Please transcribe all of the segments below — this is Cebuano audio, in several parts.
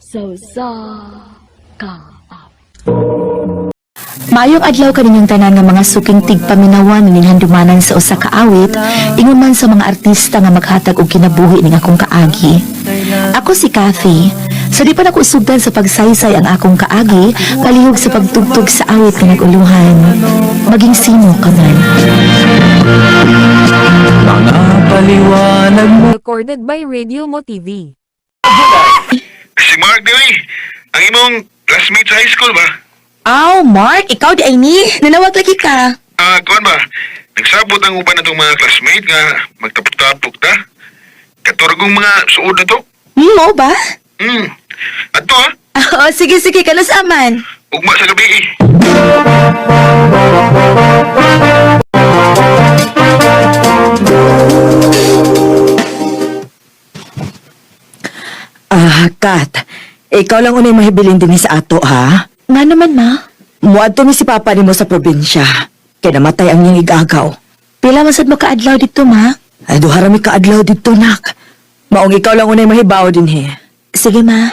Sa usa ka awit. Maayong adlaw kaninyong tanan nga mga suking tigpaminawan ning handumanan sa usa ka awit, ingon man sa mga artista nga maghatag og kinabuhi ning akong kaagi. Ako si Kathy. Sa di pa nako sugdan sa pagsaysay ang akong kaagi, palihog sa pagtugtog sa awit nga nag-uluhan. Maging sino ka man. Mga paliwanag mo. Recorded by Radio Mo TV. Si Mark, di oy. Ang imong classmate sa high school ba? Aw, Mark, ikaw di ay ni. Nanawag lagi ka. Ah, kuan ba? Nagsabot ang uban natong mga classmate nga magtapok-tapok ta. Katurgong mga suod na to. Mo ba? Adto ha, Oo, sige, sige, kanus aman. ugma sa gabi eh. Ah, Kat. Ikaw lang unay mahibilin din sa ato, ha? Nga naman, ma. Muadto ni si Papa nimo sa probinsya. Kaya namatay ang iyang igagaw. Pila man sad mo kaadlaw dito, ma? Ay, duha ra mi kaadlaw dito, nak. Maong ikaw lang unay mahibaw din, he. Sige, ma.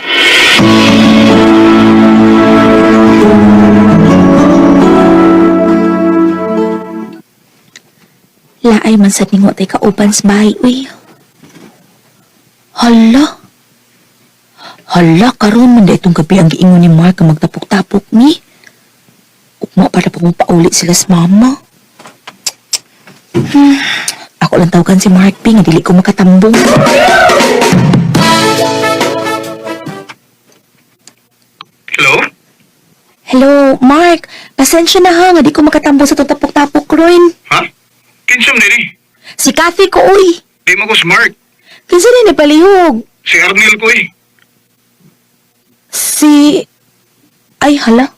Laay man sad ningo tay kauban sa bahay, uy. Hala. Hala, karon man da itong gabi ang giingon ni Mark ang magtapok-tapok ni. Ugma para pa kung pauli sila sa mama. Ako lang tawagan si Mark P, nga dili ko makatambong. Hello? Hello, Mark. Pasensya na ha, nga di ko makatambong sa itong tapok-tapok ron. Ha? Kinsam diri? Si Kathy ko, uy. Di mo ko si Mark. Kinsa rin palihog? Si Arnel ko eh. Si... Ay, hala.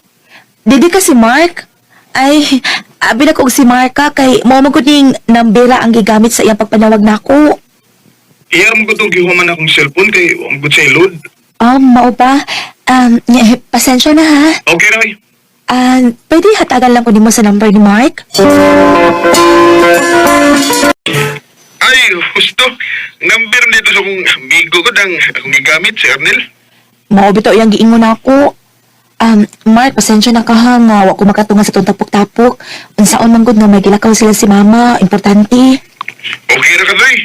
Didi ka si Mark? Ay, abi na ko og si Mark ka kay mao man gud ning nambera ang gigamit sa iyang pagpanawag nako. Iyar mo ko tong gihuman akong cellphone kay wa mo gud sa load. Ah, mao ba? Pasensya na ha. Okay ra oy. Ah, pwede hatagan lang ko nimo sa number ni Mark? Ay, husto. Number dito sa akong amigo ko dang akong gigamit si Arnel. Mao bitaw iyang giingon nako. Mark, pasensya na ka ha nga wa ko makatunga sa itong tapok-tapok. Unsaon man gud nga may gilakaw sila si mama, importante. Okay ra ka doy.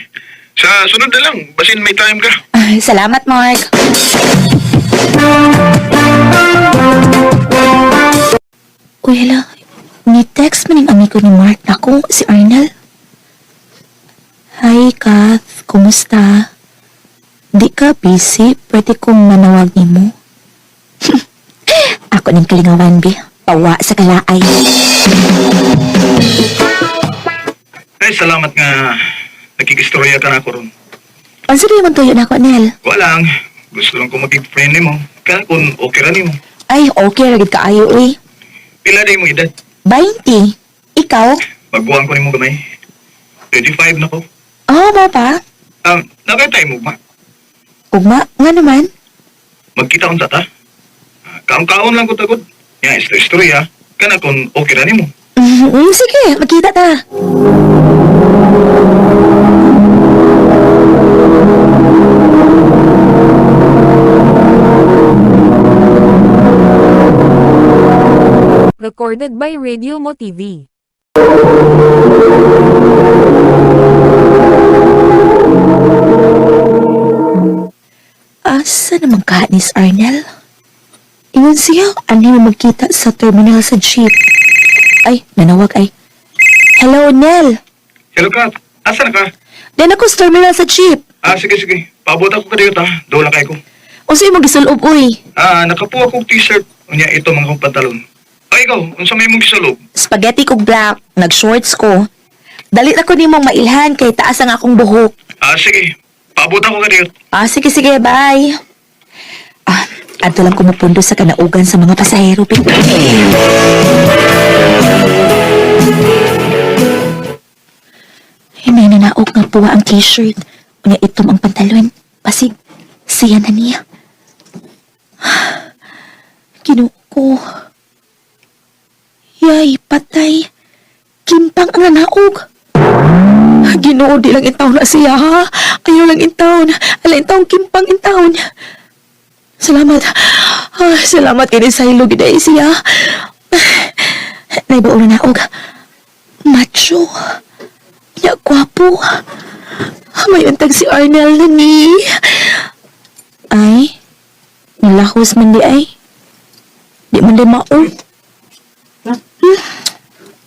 Sa sunod na lang, basin may time ka. Ay, salamat, Mark. Uy, hala. Ni-text man yung amigo ni Mark nako, si Arnel. Hi, Kath. Kumusta? Di ka busy? Pwede kong manawag nimo. Ako ning kalingawan, bi. Pawa sa kalaay. Ay, salamat nga nakikistorya ka na ako ron. Unsa rin man tuyo na ako, Nel? Walang. Gusto lang ko maging friend nimo. Kana kung okay ra nimo. Ay, okay. Ragid kaayo, uy. Pila di mo edad? 20. Ikaw? Magbuwang ko nimo gamay. 35 na ko. Oh, mo pa? Nakatay mo ba? Ugma, nga naman. Magkita unsa ta? Ah, Kaon-kaon lang ko tagod. Ya, istorya. Kana kung okay ra nimo. Sige, magkita ta. Recorded by Radio Mo TV. Asa naman ka ni Arnel? Ingon siya, ano yung magkita sa terminal sa jeep? Ay, nanawag ay. Hello, Nel. Hello Kat, asa na ka? Dan ako sa terminal sa jeep. Ah, sige sige. Paabot ako kadiyo ta. Doon lang kay ko. Unsa imong gisulob, uy? Ah, nakapuha kong t-shirt. Unya ito mga kong pantalon. Ay, ikaw, unsa may mong gisulog? Spaghetti kog black, nag-shorts ko. Dali na ko nimong mailhan kay taas ang akong buhok. Ah, sige. Paabot ako kadiyo. Ah, sige, sige, bye. Ah, adto lang kumupundo sa kanaugan sa mga pasahero, Pin. Ay, may nanaog nga puwa ang t-shirt. Unya itom ang pantalon. Pasig, siya na niya. Ginoo ko. Yay, patay. Kimpang ang nanaog. Ginoo, di lang intaon na siya, ha? Ayaw lang intaon. Ala intaon, kimpang intaon. Salamat. Ah, salamat kini sa ilo gid ay siya. Naibaon na og macho. Ya gwapo. May untag si Arnel na ni. Ay, nilahos man di ay. Di man di mao.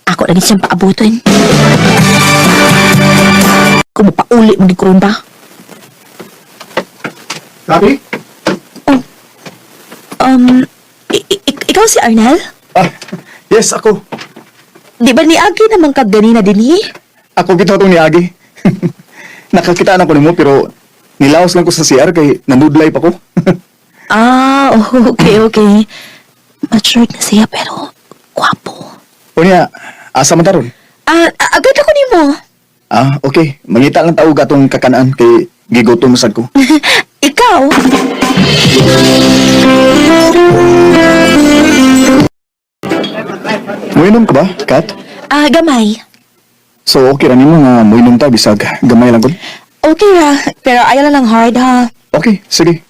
Ako lagi siyang paabutin. Kung mapauli mo di karon ba? Sabi? Ikaw si Arnel? Ah, yes, ako. Di ba ni Agi naman kag ganina din eh? Ako kita itong ni Agi. Nakakita na ko nimo pero nilaos lang ko sa CR kay nanudlay pa ko. Ah, okay, okay. Matured na siya pero gwapo. Unya, asa man taron? Ah, agad ako nimo. Ah, okay. Mangita lang tao gatong kakanaan kay gigutom sad ko. Ikaw? Muinom ka ba, Kat? Ah, gamay. So okay ra nimo nga muinom ta bisag gamay lang gud. Okay ra, pero ayaw lang hard ha. Okay, sige.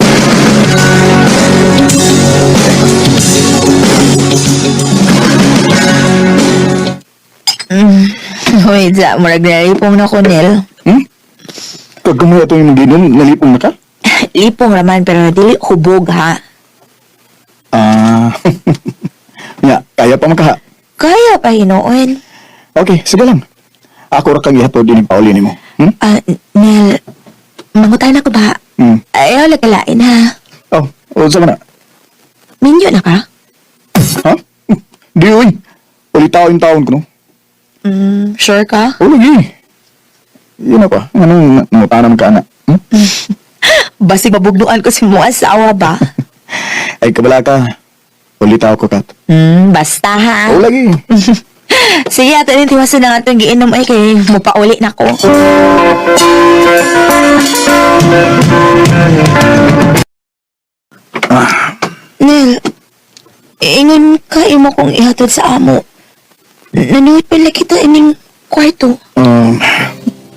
Wait, sa murag nalipong na ko, Nel. Hmm? Kag gamay atong imong ginom, nalipong na ka? Lipong raman pero dili hubog ha. Ah. Nya, kaya pa makaha. Kaya pa hinuon. Okay, sige lang. Ako ra kang ihatod ining pauli nimo. Hmm? Ah, Nel, mangutan ako ba? Hmm. Ayaw lagalain ha. Oh, unsa man na? Minyo na ka? Ha? Di uy. Ulitaw yung taon ko no. Sure ka? O lagi. Yun na pa. Anong nangutanam ka na? Hmm? Basig mabugnuan ko si mong asawa ba? Ay kabala ka. Ulitaw ko kat. Basta ha. O lagi. Sige, ato din tiwasan na nga itong giinom ay kay mupauli na ko. Nel, ingon ka imo kong ihatod sa amo. Nanuot pala kita ining kwarto.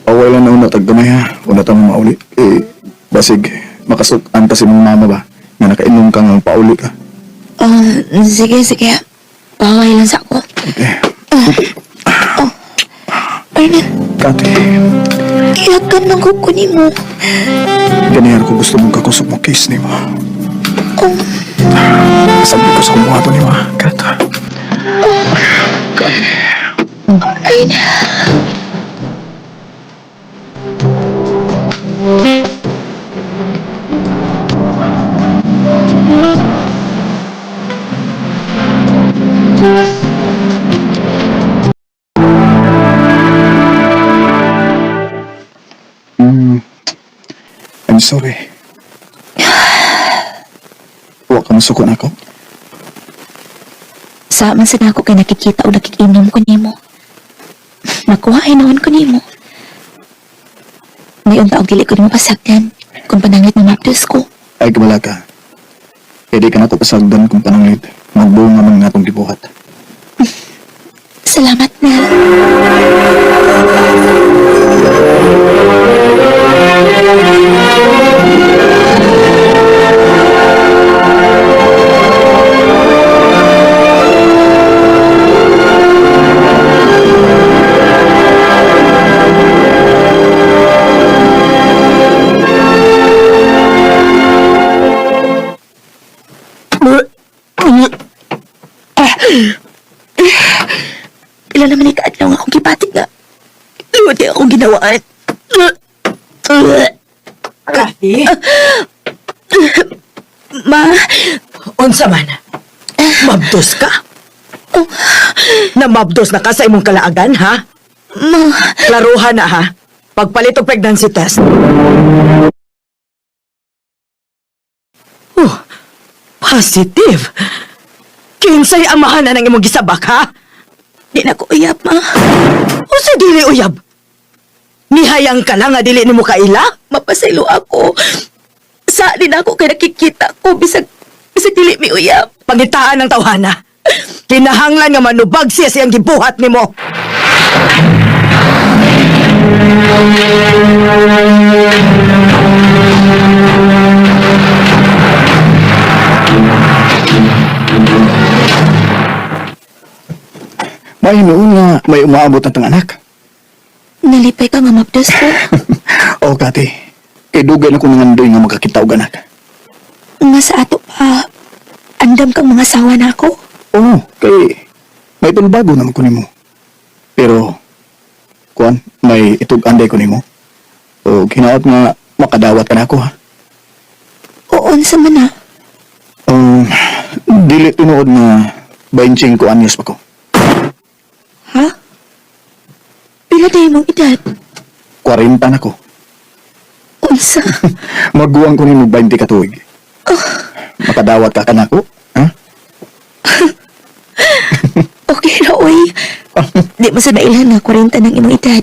Away lang na una tag gamay ha. Una tang mauli. Eh, basig makasukan kasi mong mama ba? Nga nakainom ka nga pauli ka. Sige, sige. Baway lang sa ako. Okay. Arnel, Kat, iyakan ng kuko ni mo. ganihan ko gusto mong kakusok mo kiss ni mo. Oh, Sabi ko sa kumuha ni mo. Kat. Arnel. I'm sorry. Huwag ka masuko na ako. Sa man sa nako kay nakikita o nakikinom ko nimo. Nakuha ay noon ko nimo. Ngayon taong dili ko nimo pasagdan kung pananglit na mapdos ko. Ay, kabala ka. Pwede ka na ko pasagdan kung pananglit. Magbunga man nga itong gibuhat. Salamat, Nel. Pila naman ikaadlaw nga akong gibatik nga. Luwad kay akong ginawaan. Kathy, Ma, unsa man? Mabdos ka? Namabdos na ka sa imong kalaagan, ha? ma, Klaruhan na, ha? Pagpalit og pregnancy test. Oh, positive. Kinsay amahan na ng imong gisabak, ha? di na ko uyab, ma. Unsa dili uyab? Nihayang ka lang nga dili nimo kaila? Mapasaylo ako. Sa di na ako kay nakikita ko bisag bisag dili mi uyab. Pangitaan ng tawhana. Kinahanglan nga manubag siya siyang gibuhat nimo. May noon nga may umaabot na tang anak. Nalipay ka nga mapdos ko. Oh, Kati. Kay dugay na ko nangandoy nga makakita og anak. Nga sa ato pa, andam kang mga sawa na ako. Oo, kay may panbago naman ko nimo. Pero kuan, may itug-anday ko nimo. O hinaot nga makadawat ka na ako ha. Oo, unsa man na. Dili tinuod na 25 anyos pa ko. Ha? Pila na imong edad? 40 na ko. Unsa? Maguwang ko nimo 20 ka tuig. Makadawat ka kanako? Ha? Okay ra, oy. Di mo sa nailhan nga 40 ng imong edad.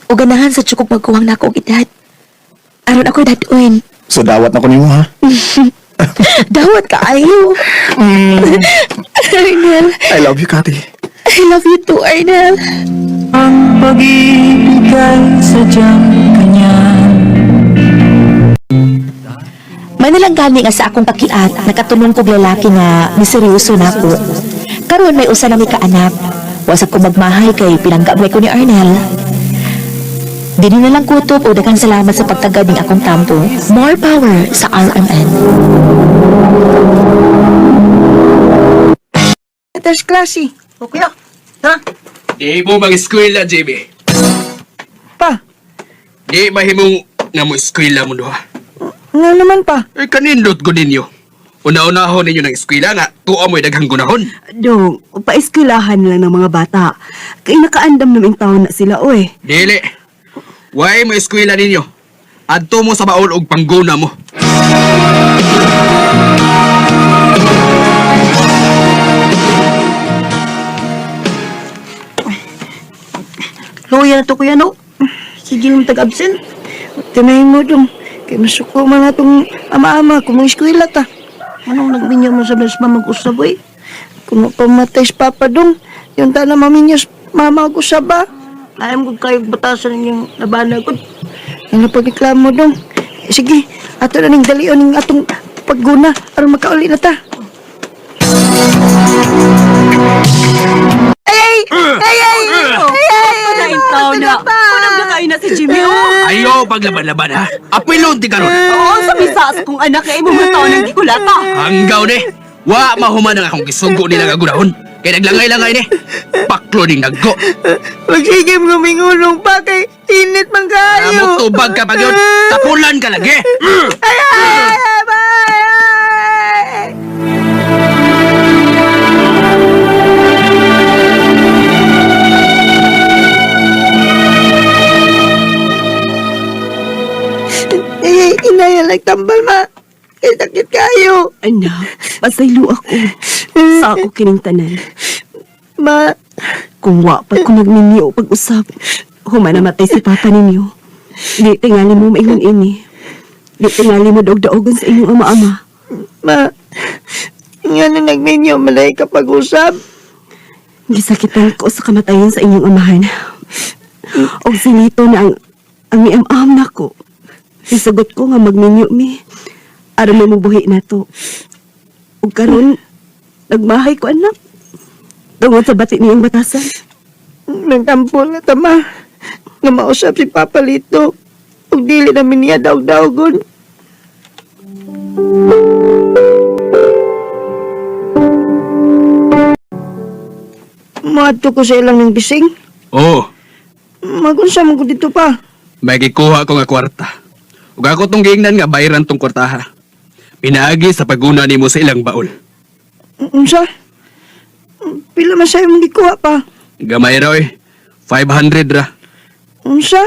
O ganahan sa tsukog magkuwang nako og edad. Aron ako dad-on. So dawat na ko nimo ha. Dawat ka ayo. Arnel, I love you, Kati. I love you too, Arnel. Ang pag-ibig ay sadyang kanya. May nalang gani nga sa akong pakiat, nakatulong kog lalaki nga miseryoso nako. Karon may usa na mi kaanak. Wasag ko magmahay kay pinanggab ko ni Arnel. Dini na lang kutob o daghang salamat sa pagtagad ning akong tampo. More power sa RMN. Letters klase. O kuya, tara. Di mo mag-eskwela, JB. Pa, Di mahimong nga mo eskwela mo duha. nga naman pa. Eh, kanindot ko ninyo. Una-unahon ninyo ng eskwela nga, tuwa mo'y daghang gunahon. Dong, paeskwelahan lang ng mga bata. Kay nakaandam naman taon na sila, oy. Dili. Way mo eskwela ninyo. Adto mo sa baol og pangguna mo. Loyal to kuya, no? Sige lang tag-absent. Tinayin mo dong. Kay masuko man atong ama-ama kung mga eskwela ta. Anong nagminyo mo sa bes mag-usab, oy? Kung mapamatay si Papa dong, yung ta na maminyo sa mama mag-usab ba? Ayaw ko kayo batasan ninyong nabana ko. Ano pagreklamo dong? Sige, ato na ning dalion ning atong pagguna aron makauli na ta. Ay! Ay! Ay! Ay! Ay! Taon na. Unang nakain na si Jimmy, oh. Ayo, paglaban-laban ha. Apilon ti karon. Oo, sa misas kong anak kay imong mga taon ng gikulata. Hanggaw ni. Wa mahuman ang akong gisugo nila nga gunahon. Kay naglangay-langay ni. Paklo ning naggo. Magsige mo mingunong pa kay init man kayo. Amot tubag ka pa gyud. Tapulan ka lagi. Ay, ay, ay, bye! Ay, inaya nagtambal ma. Kay sakit kayo. Anak, pasaylo ako. Sa ako kining tanan. Ma, Kung wa pa ko nagminyo pag-usap, human namatay si papa ninyo. Di tingali mo maingon ini. Di tingali mo daog-daogon sa inyong ama-ama. ma. Nga na nagminyo, malay ka pag-usap. Gisakitan ko sa kamatayon sa inyong amahan. Og sinito na ang miam-am nako. Isagot ko nga magminyo mi. Aron may mabuhi na to. Ug karon nagmahay ko anak. Tungod sa bati niyang batasan. Nagtampo na tama. Nga mausap si Papa Lito. Ug dili namin niya daog-daogon. Maadto ko sa ilang ng bising. Oh, Magunsa man ko dito pa. may gikuha ko nga kwarta. Ug ako tong giingnan nga bayran tong kwartaha. Pinaagi sa paguna nimo sa ilang baol. Unsa? Pila man sa'yo mong gikuha pa? Gamay ra oy. 500 ra. Unsa?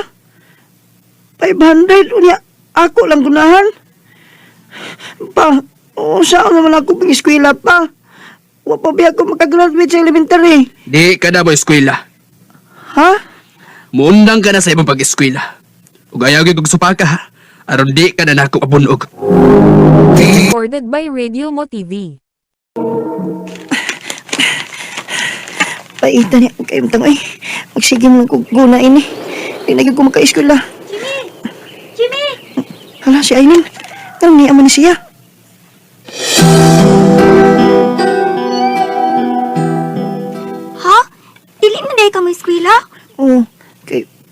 500? Unya, ako lang gunahan. Pa, unsa naman ako pang eskwela pa? Wa pa biya ako makagraduate sa elementary. Di ka na mo eskwela. Ha? Muundang ka na sa imong pag-eskwela. Ug ayaw gyud kog supaka ha. Aron di ka na nako kabunog. Recorded by Radio Mo TV. Paita niya kayong tangoy. Magsige mo lang kog guna ini. Di na gyud ko maka-eskwela. Jimmy! Jimmy! Hala, si Aileen. Anong niya man ni siya? Ha?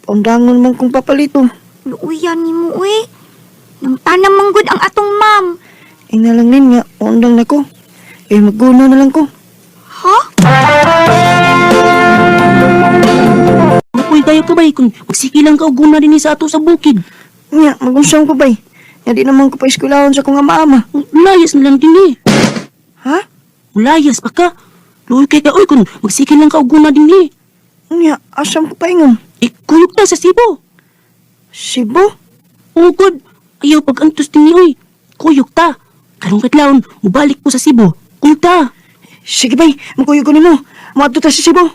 Paundangon man kong papalito. Luuyan ni mo, uy. Nang tanam manggod ang atong ma'am. Ina lang nin nga, paundang na ko. Eh, magguna na lang ko. Ha? Uy, tayo ka bay, kung magsiki lang ka og guna dinhi sa ato sa bukid. Nya, magunsang ko bay. Nga di naman ko pa eskwelahon sa kong ama-ama. Layas na lang dinhi. Ha? Layas pa ka. Luoy kay ka, uy, kung magsiki lang ka og guna dinhi. Nya, asam ko paingon. Eh, kuyog ta sa Cebu. Cebu? Ugod, ayaw pag-antos dinhi, uy. Kuyog ta. Karong kadlawon, mubalik ko sa Cebu. Kuyog ta. Sige bay, makuyog ko nimo. Moadto ta sa Cebu.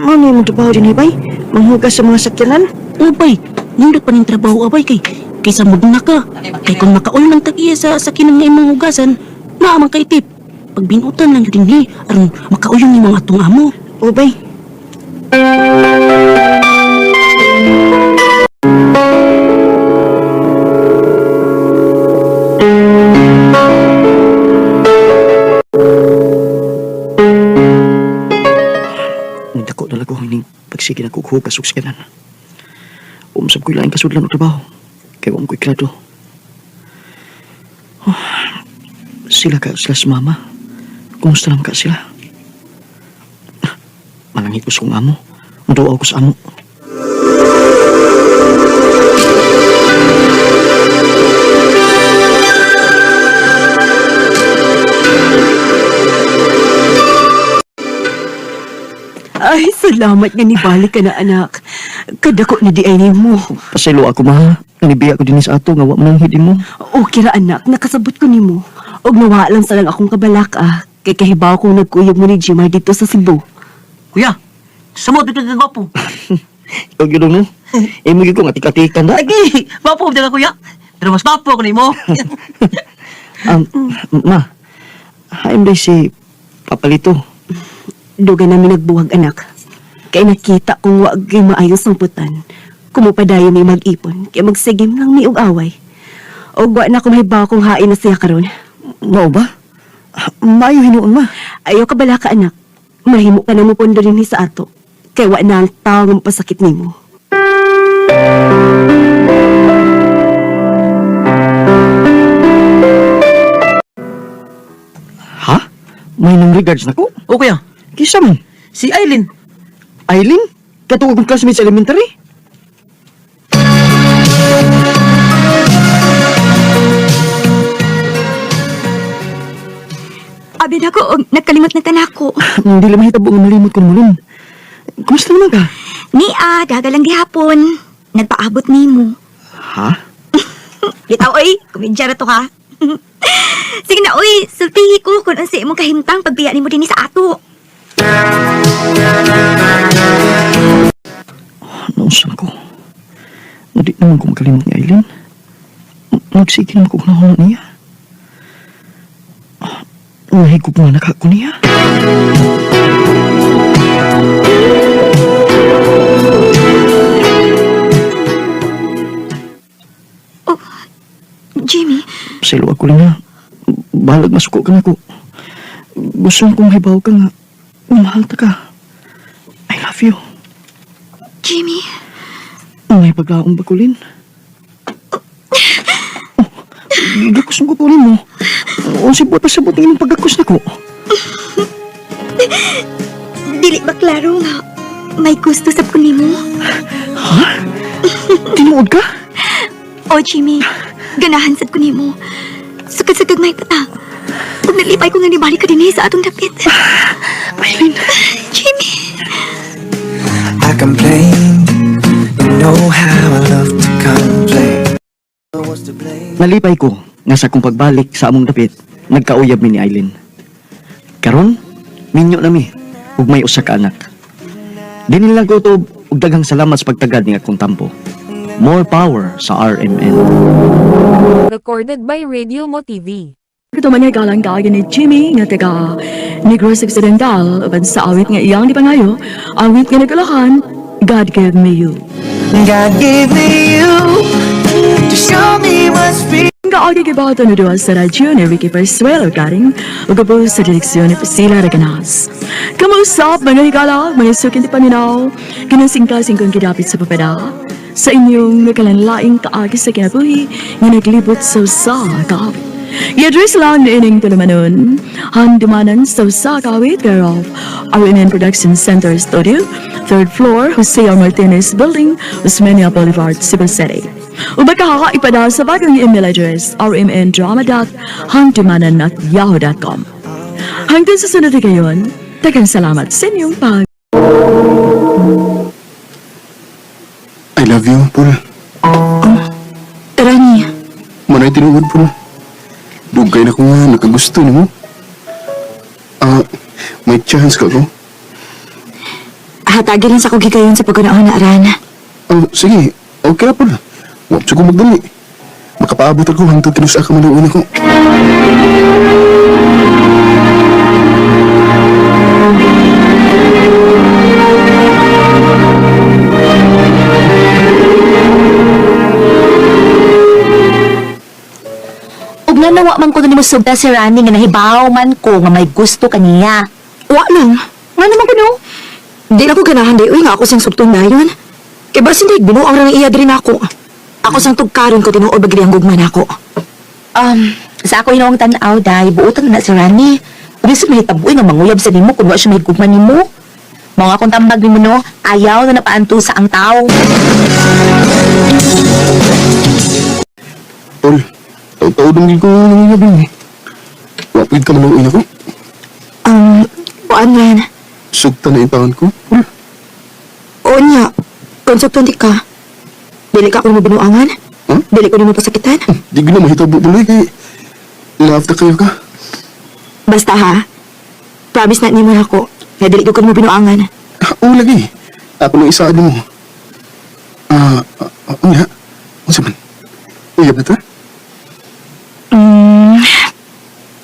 Mano yung trabaho din eh, bay? Manghugas sa mga sakyanan? O bay, nindot pa ning trabaho abay kay kaysa mugna ka. Kay kung makaul man tag iya sa sakinan nga imong hugasan, naa man kay tip. Pagbinutan lang yun dinhi, aron makauyong imong atong amo. O bay. Nidako talaga ko hining pagsige na kog hugas og sakyanan. Umsab ko'y laing kasudlan og trabaho. Kay wa ko'y grado. Oh, sila ka sila sa mama. Kumusta lang ka sila? Malangit ko sa kong amo. Muduaw ko sa amo. Ay, salamat nga nibalik ka na, anak. Kadako na di ay nimo. Pasaylo ako ma. Nanibiya ko din sa ato nga wa man ang hidi mo. Okay ra, anak. Nakasabot ko nimo. Og nawa lang sa lang akong kabalak, ah. Kay kahibaw kong nagkuyog mo ni Jimar dito sa Cebu. Kuya, samot ito ka gwapo. Ikaw gyud no. Imo gyud ko nga tika-tika na. Lagi, gwapo ka kuya. Pero mas gwapo ko nimo. Ma. Haim day si Papalito. Dugay namin nagbuwag, anak. Kay nakita kong wag kay maayos ang putan. Kumupadayon may mag-ipon, kay magsigim lang mi og away. Og wa na kung hibaw kong hain na siya karon. Mao ba? Maayo hinuon ma. Ayaw ka bala ka, anak. Mahimo ka na mo pondo dinhi sa ato. Kay wa na ang tao nga mapasakit nimo. Ha? May nang regards nako? O kuya, Kisa man. si Aileen. Aileen? Katong akong classmate sa elementary? Abi na ko, og nagkalimot na tanako. Hindi lang mahitabo nga malimot ko mulin. Kumusta naman ka? Ni ah, gagalang gihapon. Nagpaabot nimo. Ha? Bitaw oy, kumedya ra to ka. Sige na oy, sultihi ko kung unsa imong kahimtang pagbiya nimo dinhi sa ato. Nausan ko. Hindi naman ko makalimot ni Aileen. Nagsige naman ko kung niya. Ah, nahigop nga naka ko niya. Oh, Jimmy, Pasaylo ako lang ha. Balag masuko ka na ko. Gusto kong hibaw ka nga. Mahal ta ka. I love you. Jimmy. May paglaong bakulin. Oh, gakos mo ko mo. O si buot pa sa buot ng pagkakos na ko. Dili ba klaro nga may gusto sa ko nimo? Ha? Tinuod ka? Oh, Jimmy, ganahan sad ko nimo. Sukad sa gagmay pa ta. Ug nalipay ko nga nibalik ka dinhi sa atong dapit. Aileen. Jimmy. I complain. You know how I love to complain. What's to blame? Nalipay ko nga sa akong pagbalik sa among dapit, nagkauyab mi ni Aileen. Karon, minyo na mi ug may usa ka anak. Dinhi lang ko to ug daghang salamat sa pagtagad ni akong tampo. More power sa RMN. Recorded by Radio Mo TV. Ito man galang kaagi ni Jimmy nga taga Negros Occidental uban sa awit nga iyang gipangayo, awit nga nagkalakan, God Gave Me You. God gave me you to show me what's real. kaagi gibato ni duha sa radyo ni Ricky Persuelo Garing ug gabo sa direksyon ni Priscilla Reganas. Kamuusap mga higala, mga sukin ti paminaw, kinasingkasing kong gidapit sa papada sa inyong nakalanlaing kaagi sa kinabuhi nga naglibot sa usa ka awit. I-address lang ni ining tulumanon, Handumanan sa usa ka awit, care of RNN Production Center Studio, 3rd floor, Jose R. Martinez Building, Osmeña Boulevard, Cebu City. O baka ipadala sa bagong email address, rmndrama.handumanan@yahoo.com. Hanggang sa sunod gayon, daghang salamat sa inyong pag I love you, Paul. Rani, Manay tinuod, Paul. Dugay na ko nga nakagusto nimo. Ah, may chance ka ko? hatagi lang sa kong gigayon sa pagkunaon na Ran. Oh, sige. Okay, Paul. Huwag siya ko magdali. Makapaabot ako hangtod kinusa ka maluon ako. Ug nanawa man ko nimo sugda si Rani nga nahibaw man ko nga may gusto kaniya. Wa lang. Nga naman kuno? Di na ko ganahan di. Uy, nga ako siyang sugtong dayon. Kay basin di, binuang ra ng iya diri nako. Ako sang tugkaron ko tinuod ba gid ang gugma nako. Sa ako hinuong tan-aw day, buotan na na si Rani. Ug sa mahitabuoy nga manguyab sa nimo kun wa siya mahigugma nimo. Mao nga akong tambag nimo no, ayaw na napaantusa ang tao. Paul, taw-taw dong ko nangyayabing eh. Wapid ka maluoy ako. Kuan ran. Sugta na intaon ko, Paul. Oo niya. Kung di ka. Dili ka ako nimo binuangan. Huh? Dili ko nimo pasakitan. Di ko na mahitabo tuloy kay love na kayo ka. Basta ha. Promise na nimo ako. Nga dili ko nimo binuangan. Ah, oo lagi. Ako nang isaad mo. Ah, ah, ah, nga. Unsa man? Uyab na ta?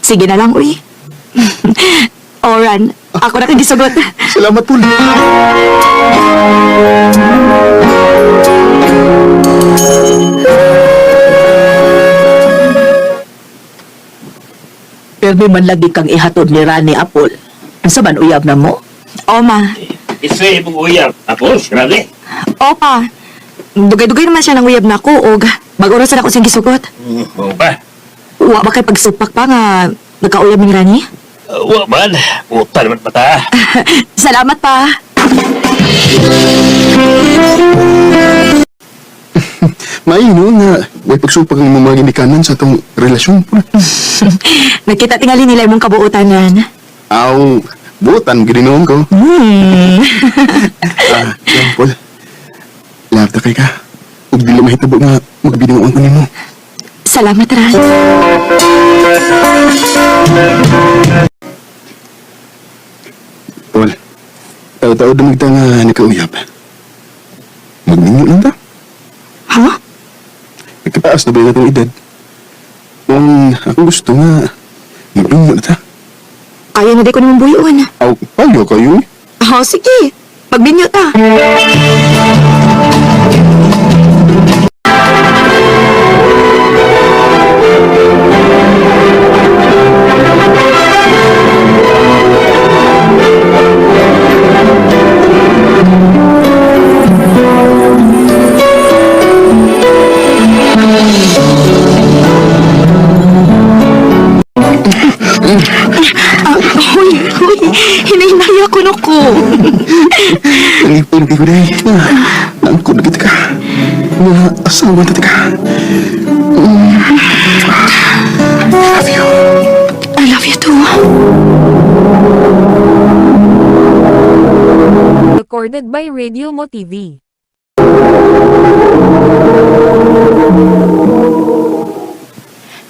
Sige na lang, uy. Oran, ako na kang gisugot. Salamat, Paul. Pero man lagi kang ihatod ni Rani Apol. Unsa man uyab na mo? Oma. Isa imong uyab. Ako, grabe. Opa. Dugay-dugay naman siya ng uyab na ako, og bag-oras na ako siyang gisugot. Mao ba? Wa ba kay pagsupak pa nga nagkauyab ning Rani? Wa man. Utan man pata. Salamat pa. Maino nga, way pagsupak ang imong mga ginikanan sa atong relasyon, Paul. Nakita tingali nila imong kabuotan ran. Aw, butan ginoon ko. Ah, yan, Paul. Love na kay ka. Ug dili mahitabo nga magbinuang ko nimo. Salamat ran. Paul, tao-tao dumigta nga nakauyab. Magninyo lang ta. Ha? Nagkataas na ba yung atong edad? Kung ako gusto nga, magninyo na ta. Kaya na di ko nimong buyon. Aw, payo kayo eh. Oh, sige. Pagbinyo ta. Ah, huy, huy. Hinahinaya ko no ko. Nangipon kay ko day. Nangkod na kita ka. Nga asawa na kita ka. I love you. I love you too. Recorded by Radio Mo TV.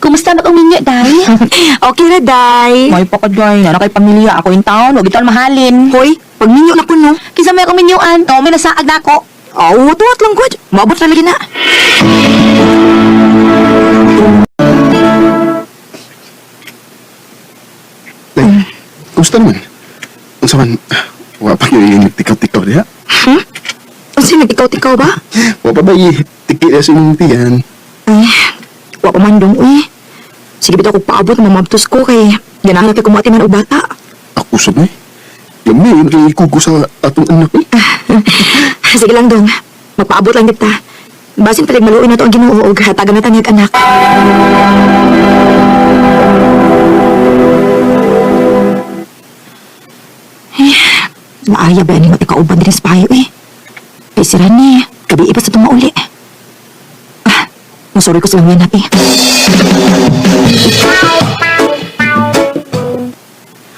Kumusta na kong minyo, day? Okay ra, day. May pa ka, day. Nana kay pamilya. Ako in town. Huwag ito mahalin. Hoy, pagminyo na ko no. Kinsa may akong minyuan. Oo, may nasaag na ako. Aw, tuwat lang gud. Maabot ra lagi na. Day, kumusta naman? Unsa man, wa pa kayo nagtikaw-tikaw diha? Unsa nagtikaw-tikaw ba? Wa pa ba tiki sa imong tiyan? Ay, Wa pa man dong, uy. Sige bitaw kog paabot na mamabtos ko kay ganahan na kay kumati man og bata. Ako sa may. Lami, nagkikugo sa atong anak eh. Sige lang dong. Magpaabot lang kita. Basin palig maluoy na to ang Ginoo og hatagan na tanyag anak. Eh, maaya ba ni matikauban din sa payo eh. Kay si Rani, gabi ipa sa tumauli. Ah, masorry ko silang yan napi.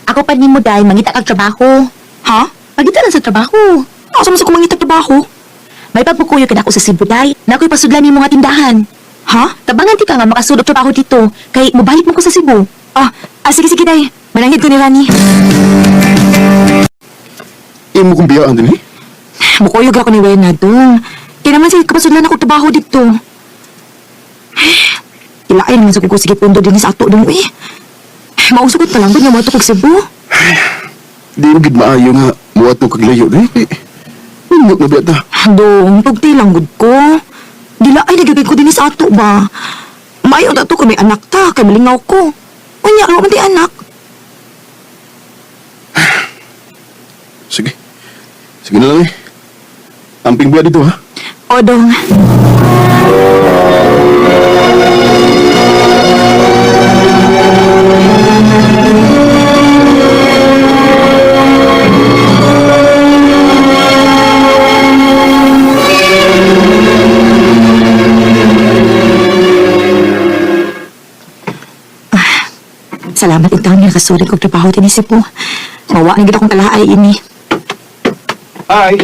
Ako pa nimo day mangita kag trabaho. Ha? Pagita lang sa trabaho. Asa man sa kumangita trabaho? May pagpukuyo kid ako sa Cebu day. Na ako'y pasudlan nimo nga tindahan. Ha? Tabangan ti ka nga makasudok trabaho dito kay mobalik mo ko sa Cebu. Ah, sige sige day. Mananghid ko ni Rani. Imo kong biyaan din eh. Mukuyog ako ni Wena dong. Kaya naman sige kapasudlan ako trabaho dito. Ilain naman sa kuko sige pundo din sa ato dong eh. Mausukot pa lang ba niya mo kog Cebu? Di mo gid maayo nga muat mo kaglayo din eh. Minyo na biya ta. Dong, tugti lang gud ko. Dila ay nagigay ko din sa ato ba. Maayo ta to kay may anak ta, kay malingaw ko. Unya, wa man ti anak. Sige. Sige na lang eh. Amping biya dito ha. O dong. Ah, salamat ikaw nga nakasuri kog trabaho din si po. Mawa na gid akong kalaay ini. Hi!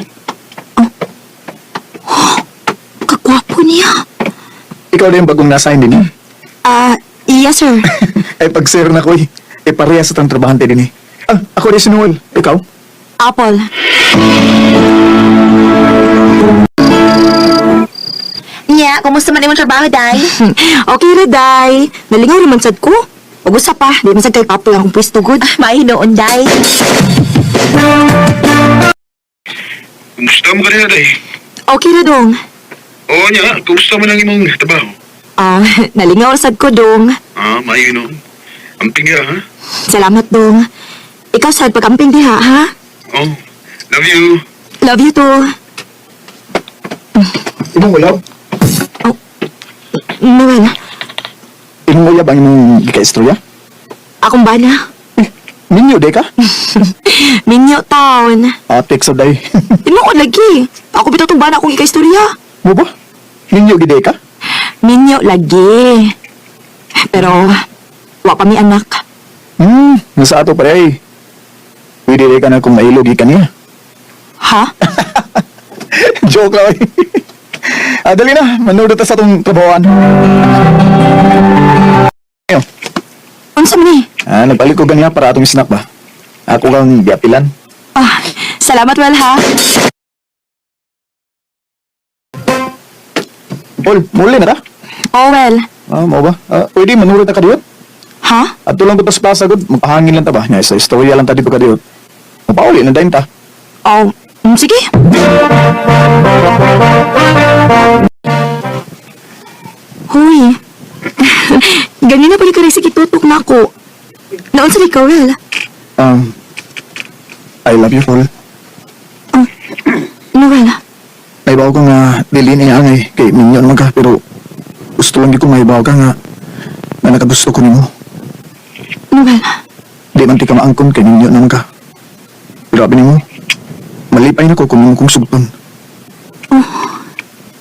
Kagwapo niya. Ikaw na yung bagong nasign din eh. Ah, yes sir. Ay, pag-sir na ko eh. Eh, pareha sa tang trabahante din eh. Ah, ako rin si Noel. Ikaw? Apple. Nya, kumusta man imong trabaho day? Okay ra day. Nalingaw naman sad ko. Ug usa pa, di man sad kay kapoy akong pwesto gud. Ah, Maayo day. Kumusta mo kanina day? Okay ra dong. Oo niya, kumusta man ang imong trabaho? Ah, nalingaw ra sad ko dong. Ah, maayo no. Amping biya ha. Salamat dong. Ikaw sad pag-amping diha ha. Oh, love you. Love you too. Imong uyab? Noel, Imong uyab ang imong gikaistorya? akong bana. Minyo, day ka? Minyo taon. Ah, text day. Tinuod lagi. Ako bitaw tong bana akong ikaistorya. Mo ba? Minyo gid ka? Minyo lagi. Pero wa pa mi anak. Nasa ato pare ay. Pwede day ka na kung mailog ka niya. Ha? Joke lang eh. Ah, dali na. Manood ta sa atong trabahoan. Ayo. Unsa man ni? Ah, nagpalit ko ganiya para atong snack ba? Ako kang giapilan. Ah, salamat well ha. Paul, muli na ta? Oh well. Ah, mo ba? Ah, pwede manurot na kadiyot? Ha? Ato lang ko tas plaza gud, magpahangin lang ta ba? Nya sa istorya lang ta dito kadiyot. Mapauli na dayon ta. Oh, sige. Huy. Ganyan na pala ka rin sige tutok na ako. Naon sa ikaw, Will? I love you, Paul. Noel, Naibaw ko nga dili niya angay kay minyo naman ka pero gusto lang gyud ko maibaw ka nga nga nakagusto ko nimo. Noel, Di man ti ka maangkon kay minyo naman ka. Grabe nimo. Malipay na ko kung nimo kong sugton.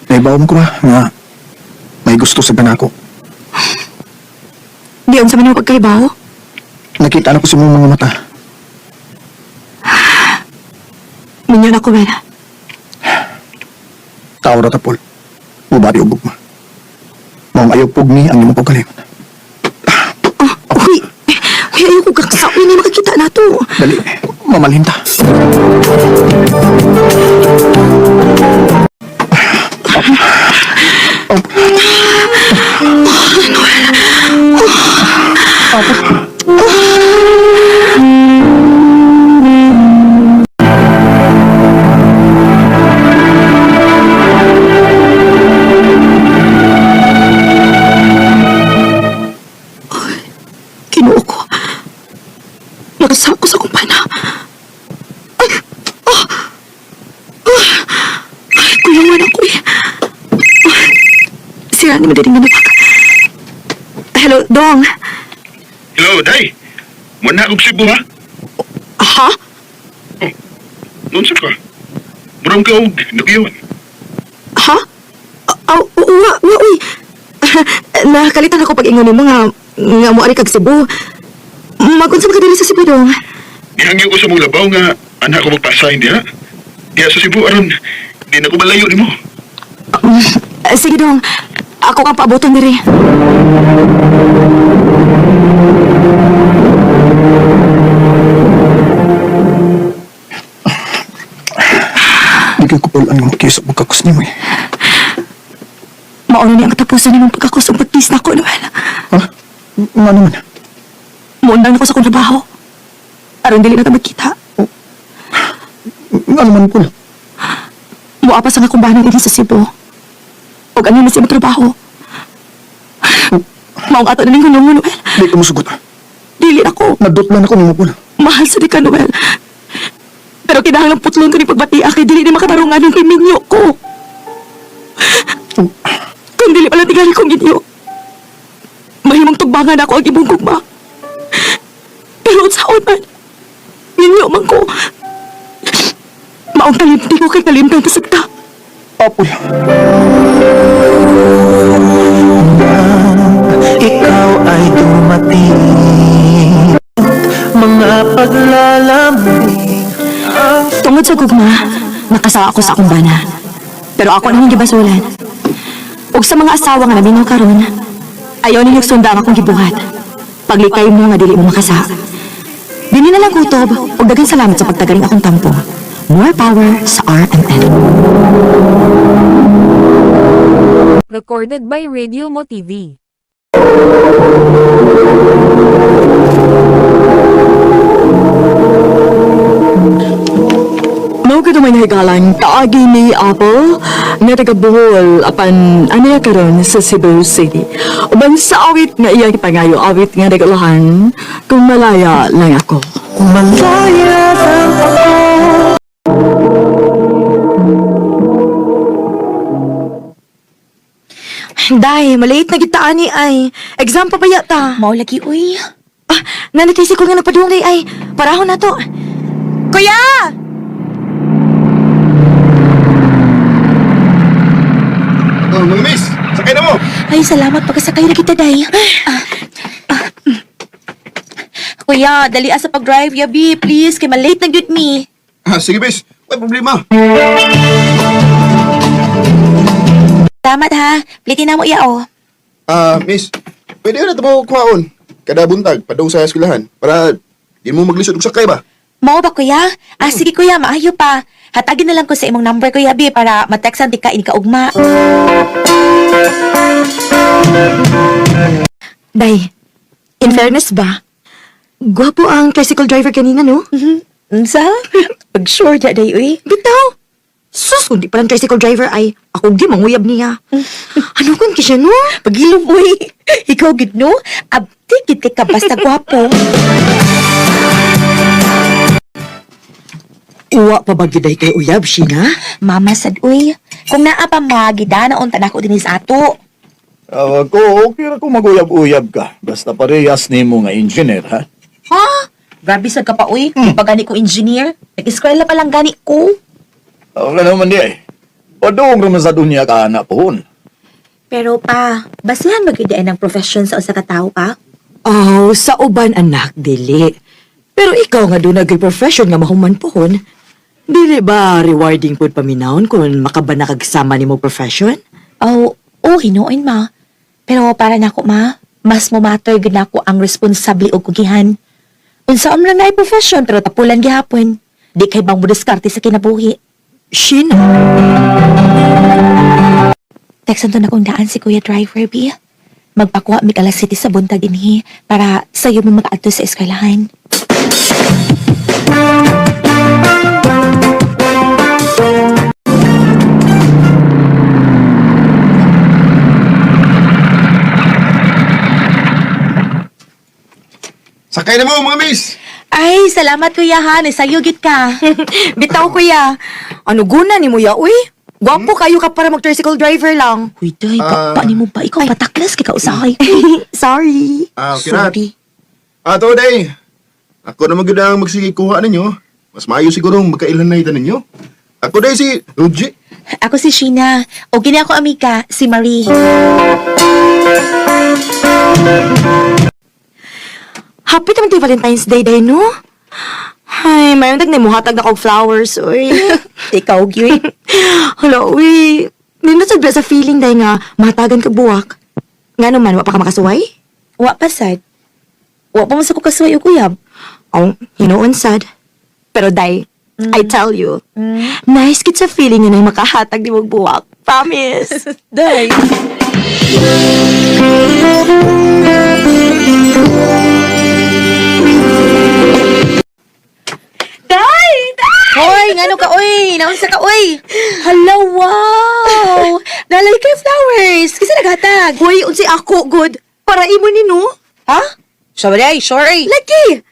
Naibaw mo ko ba nga may gusto sa kanako. di unsa man yung pagkaibaw? Nakita na ko sa imong mga mata. Minyo na ko, Will. Tao ra ta, Paul. Mubari og gugma. Maong ayaw pugni ang imong pagkalimot. Oh, uy. Uy, ayoko kaksa. Uy, hindi makakita na to. Dali, mamalhin ta. Nakasako sa akong pana. Ay! Oh! Oh! Ay, kuyawan ako eh. Oh. Sira ni madaling manawag. Hello, Dong. Hello, Day. Muna akong Cebu, ha? Ha? Oh, noon sa ka. Murang ka og nakuyawan. Ha? Aw, wa, wa, uy. Nakalitan ako pag-ingon nimo nga nga moari kag Cebu. Magunsa man ka diri sa Cebu, Dong. Nihangyo ko sa mong labaw nga anak ko magpasa hindi ha? Diya sa Cebu aron di na ko malayo nimo. Sige, Dong. Ako kang paaboton diri. Di kayo kupulan nga makisok magkakos nimo eh. Mauna ni ang katapusan nimong pagkakos ug pagkiss nako, Noel. Ha? Nga naman. Muundang na ko sa akong trabaho. Aron dili na ta magkita. Nga naman, Paul. Muapas ang akong bana dinhi sa Cebu. Ug ano na siya trabaho. Maong ato na ning hunong, Noel. Di ka musugot. Dili ako. Nadutlan ako nimo, Paul. Mahal sa di ka, Noel. Pero kinahanglan putlon ko ni pagbatia kay dili ni makatarungan ng kay minyo ko. Kung dili pala tingali kong inyo, mahimong tugbangan ako ang imong gugma. Pero unsaon man, minyo man ko. Maong kalimti ko kay kalimtang tasagta. Ah, Paul. Ikaw ay dumating. Mga paglalambing Tungod sa gugma, nakasawa ako sa akong bana. Pero ako nang gibasulan. Ug sa mga asawa nga namingaw karon, ayaw ninyo sunda ang akong gibuhat. Paglikay mo nga dili mo makasa. Dili na lang kutob ug daghang salamat sa pagtagaling akong tampo. More power sa RMN. Recorded by Radio Mo TV. Mao kadto may nahigalan kaagi ni Apple nga taga Bohol apan anaya karon sa Cebu City. Uban sa awit nga iyang ipangayo awit nga nagulahan kung malaya lang ako. Malaya lang ako. Day, malate na kita ani ay. Exam pa ba yata? Mao lagi uy. Ah, nanatisi ko nga nagpadung day ay. Parahon na to. Kuya! Oh, mga miss, sakay na mo. Ay, salamat pagkasakay na kita, Day. Ah, ah, mm. Kuya, dali sa pag-drive, yabi, please, kay malate na gyud mi. Ah, sige, miss. May problema. Salamat ha. Plitin na mo iya oh. Ah, miss, pwede na ito kuhaon. Kada buntag, padung sa eskwelahan. Para di mo maglisod og sakay ba? Mao ba kuya? Ah, sige kuya, maayo pa. Hatagin na lang ko sa imong number kuya, bi, para matextan di ka ini kaugma. Day, in fairness ba? Gwapo ang tricycle driver kanina, no? Unsa? Pag sure ja day uy. Bitaw! Sus, kung di palang tricycle driver ay ako gi manguyab niya. Ano kun kisya, no? Pagilom uy. Ikaw gid no? Abti gid kay ka basta gwapo. Uwa pa ba giday kay uyab, Sheena? Mama sad uy. Kung naa pa ma gidana unta nako dinhi sa ato. Ako, okay ra kung maguyab-uyab ka. Basta parehas nimo nga engineer, ha? Ha? Grabe sad ka pa uy. Di pa gani ko engineer. Nag-eskwela pa lang gani ko. Wala naman di eh. Padung raman sa dunya ka anak pohon. Pero pa, basihan magyud ang profession sa usa ka tawo pa. Oh, sa uban anak, dili. Pero ikaw nga doon nag-profession nga mahuman pohon. Dili ba rewarding pud paminawon kung makabana kagsama nimo profession? Oh, oh, hinuon ma. Pero para nako ma, mas mo matter gud nako ang responsable og kugihan. Unsa man lang naay profession pero tapulan gihapon. Di kay bang mo diskarte sa kinabuhi. Sheena, Texan to na kong daan si Kuya Driver B. Magpakuha mig alas city sa buntag dinhi para sayo mi makaadto sa eskwelahan. Sakay na mo, mga miss. Ay, salamat kuya ha. Nasayugit ka. Bitaw kuya. Ano guna ni mo ya, uy? Gwapo kayo ka para mag-tricycle driver lang. Uy, day, pa ni mo ba? Ikaw pataklas kay kausahay. Sorry. Ah, okay na. Sorry. Ah, to day. Ako na magyud ang magsige kuha ninyo. Mas maayo siguro magkailhan na ita ninyo. Ako day si Ruji. Ako si Sheena. O gini ako amika, si Marie. Happy naman tayo Valentine's Day, day, no? Ay, mayroon tag muhatag na kog flowers, uy. Ikaw, gyud. Hala, uy. Nindot sad ba sa feeling day nga matagan ka buwak. Nga naman, wa pa ka makasuway? Wa pa sad. Wa pa man sa ko kasuway og uyab. Oh, hinuon sad. Pero day, I tell you, nice kit sa feeling nga na makahatag di mong buwak. Promise. Day. Day! Day! Hoy, ngano ka oy? Naunsa ka oy? Hala, wow! Nalay kay flowers. Kasi naghatag. Hoy, unsay ako, good. Para imo ni no? Ha? Sorry, ay, sorry. Lagi!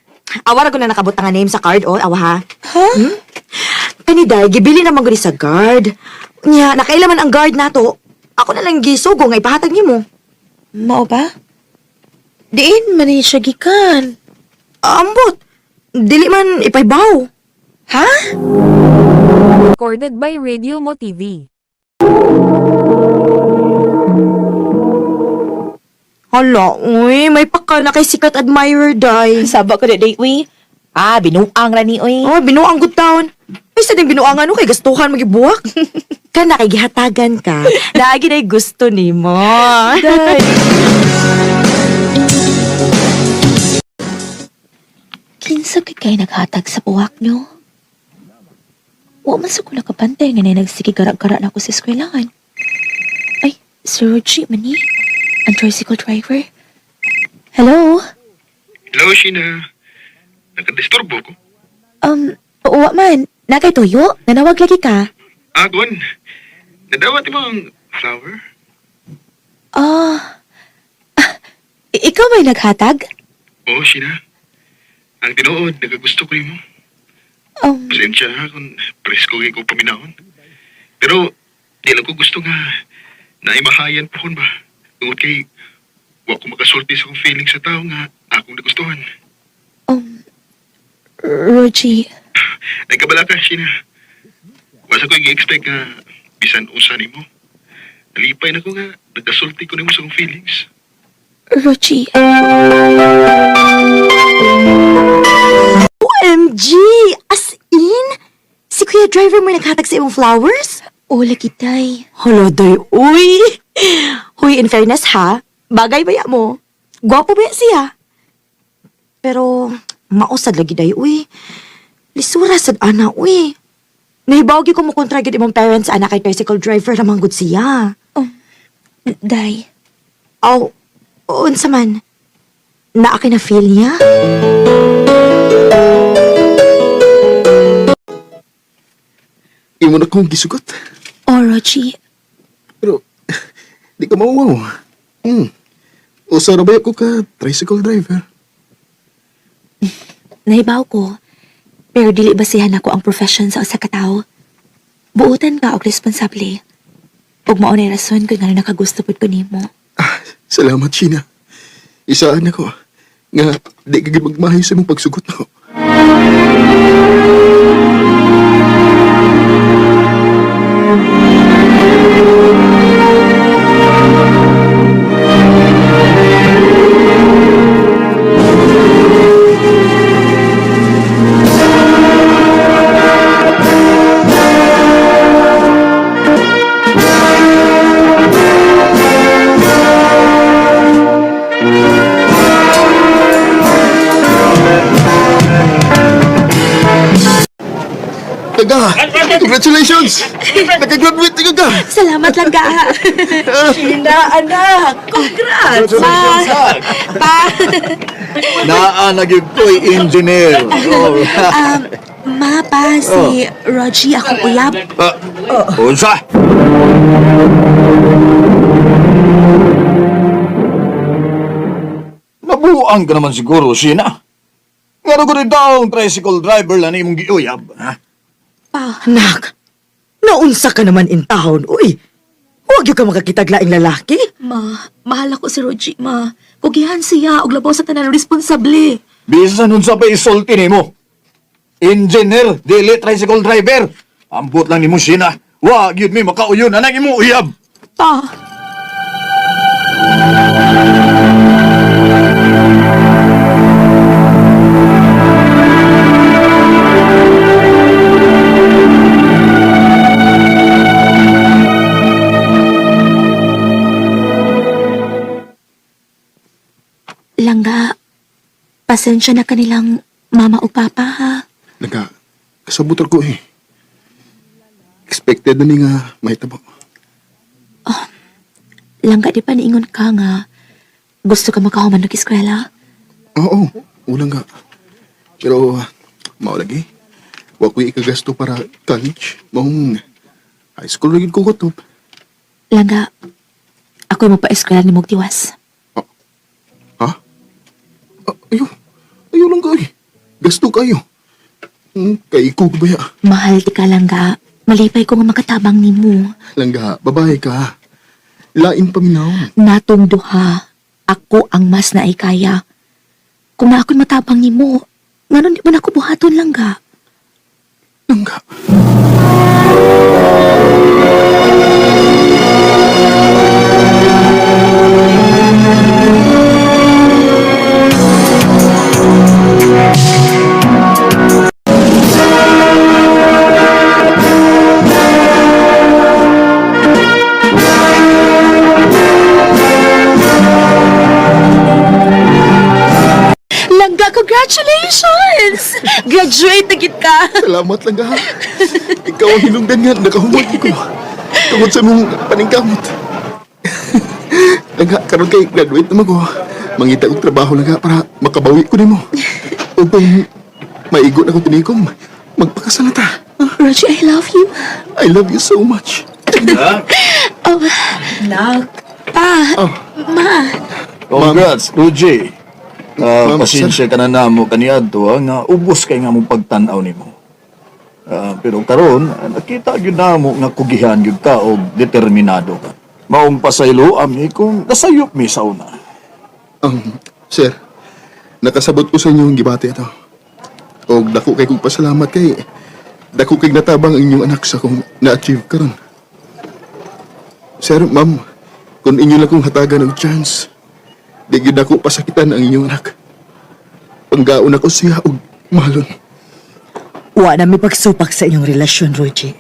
Awa ra ko na nakabot nga name sa card, oh. Awa ha. Ha? Kani day, gibili naman gud sa guard. Nya, nakaila man ang guard nato. Ako na lang gisugo nga ipahatag nimo. Mao ba? Diin man ni siya gikan. Ambot. Dili man ipaybaw. Ha? Recorded by Radio Mo TV. Hala, uy, may paka na kay sikat admirer day. Saba ko day uy. Ah, binuang ra ni uy. Oh, binuang good town. Ay, sa ding binuangan no kay gastuhan magibuwak. Kana kay gihatagan ka. Lagi na gusto nimo. Day. Kinsa kay kay naghatag sa buwak nyo? Wa man sa ko nakabantay nga na nagsige gara-gara na ako sa eskwelahan. Ay, Sir Roger man ni. Ang tricycle driver. Hello? Hello, Sheena. Nakadisturbo ko. Wa man. Nakay tuyo? Nanawag lagi ka? Ah, Gwen. Nadawat mo ang flower? Ah. Ah, ikaw may naghatag? Oo, Sheena. Ang tinuod, nagagusto ko nimo. Pasensya na kung presko kay ko paminahon. Pero, di lang ko gusto nga naimahayan po ba. Tungod kay, wa ko makasulti sa akong feeling sa tao nga akong nagustuhan. Rogie. Nagkabala ka, Sheena. Wasa ko i-expect nga bisan usa nimo. Nalipay na ko nga nagkasulti ko nimo sa akong feelings. Rogie. OMG! As in? Si Kuya Driver mo naghatag sa imong flowers? Oh, lagi tay. Hala, day, uy! Huy, in fairness ha, bagay ba ya mo? Gwapo ba ya siya? Pero, mausad lagi day, uy. Lisura sad ana, uy. Nahibaw gyud ko mo kontra gyud imong parents ana kay tricycle driver naman gud siya. Day. Aw, unsa man? Naa kay na feel niya? Imo na kong gisugot. Oh, Rogie. Pero, di ka mauwaw. Usa ra ba ko ka tricycle driver? Nahibaw ko. Pero dili basihan ako ang profession sa usa ka tawo. Buotan ka og responsable. Ug mao nay rason kung ngano nakagusto pud ko nimo. Ah, salamat, Sheena. Isaan ako nga di ka gid magmahay sa imong pagsugot nako. Taga! Congratulations! Nakagraduate ka ka! Salamat lang ka. Sheena, anak! Congrats! Pa. Pa. Naa na gyud ko'y engineer. Oh. Ma, pa, si Rogie akong uyab. Unsa? Nabuang ka naman siguro, Sheena. Nga ko taong tricycle driver lang imong giuyab, ha? Pa, Nak, naunsa ka naman in town, uy. Huwag yun ka makakitag laing lalaki. Ma, mahal ako si Rogie, ma. Kugihan siya, og labaw sa tanan responsable. Bisan unsa pa isulti nimo. Engineer, dili tricycle driver. Ambot lang nimo sina. Wa gyud mi makauyon anang imong uyab. Pa, Langga, pasensya na kanilang mama o papa ha. Langga, kasabutar ko eh. Expected na ni nga mahitabo. Langga, di pa niingon ka nga gusto ka makahuman ng eskwela? Oo, ulang nga. Pero, mao lagi. Wa ko'y ikagasto para college. Maong high school rin ko kutob. Langga, ako'y magpa-eskwela ni Mugtiwas. Ha? Ah, ayo. Ayo lang ka eh. Gasto kayo. Kay ko ba ya? Mahal di ka, Langga. Malipay ko nga makatabang nimo. Langga, babae ka. Lain paminaw. Natong duha, ako ang mas naikaya. Kung na ako'y matabang nimo, nganon di mo na ako buhaton, Langga? Langga. Langga, congratulations! Graduate na gid ka! Salamat langga. Ikaw ang hinungdan nga nakahuman ko. Tungod sa mong paningkamot. Langga, karon kay graduate naman ko. Mangita og trabaho langga para makabawi ko nimo. Ug kung maigo na ko tinikom, magpakasal na ta. Roger, I love you. I love you so much. Oh, Nak, pa, Oh. ma. Congrats, Ruji. Ma'am, Pasensya ka na namo kaniadto ha, nga ubos kay nga mong pagtan-aw nimo. Pero karon nakita gyud namo nga kugihan gyud ka og determinado ka. Maong pasaylo ami kung nasayop mi sa una. Sir, nakasabot ko sa inyong gibati ato. Og dako kay kong pasalamat kay dako kay natabang ang inyong anak sa kong na-achieve karon. Sir, ma'am, kung inyo lang kong hatagan og chance, di gyud ako pasakitan ang inyong anak. Panggaon ako siya og mahalon. wa na mi pagsupak sa inyong relasyon, Rogie.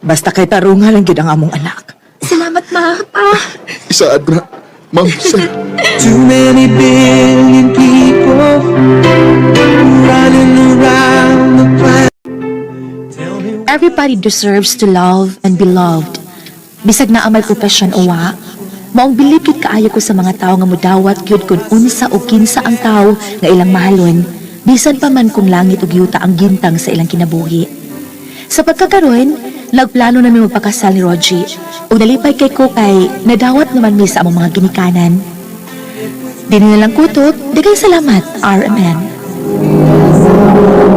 Basta kay tarungan lang gyud ang among anak. Salamat, ma. Pa. Isaad ko na, ma'am, sir. Too many billion people running around the planet. Everybody deserves to love and be loved. Bisag naa may profession o wa, maong bilib gyud kaayo ko sa mga tawo nga mudawat gyud kun unsa o kinsa ang tawo nga ilang mahalon, bisan pa man kung langit ug yuta ang gintang sa ilang kinabuhi. Sa pagkakaroon, nagplano nami magpakasal ni Rogie ug nalipay kay ko kay nadawat naman mi sa among mga ginikanan. Dini na lang kutob, daghang salamat, RMN.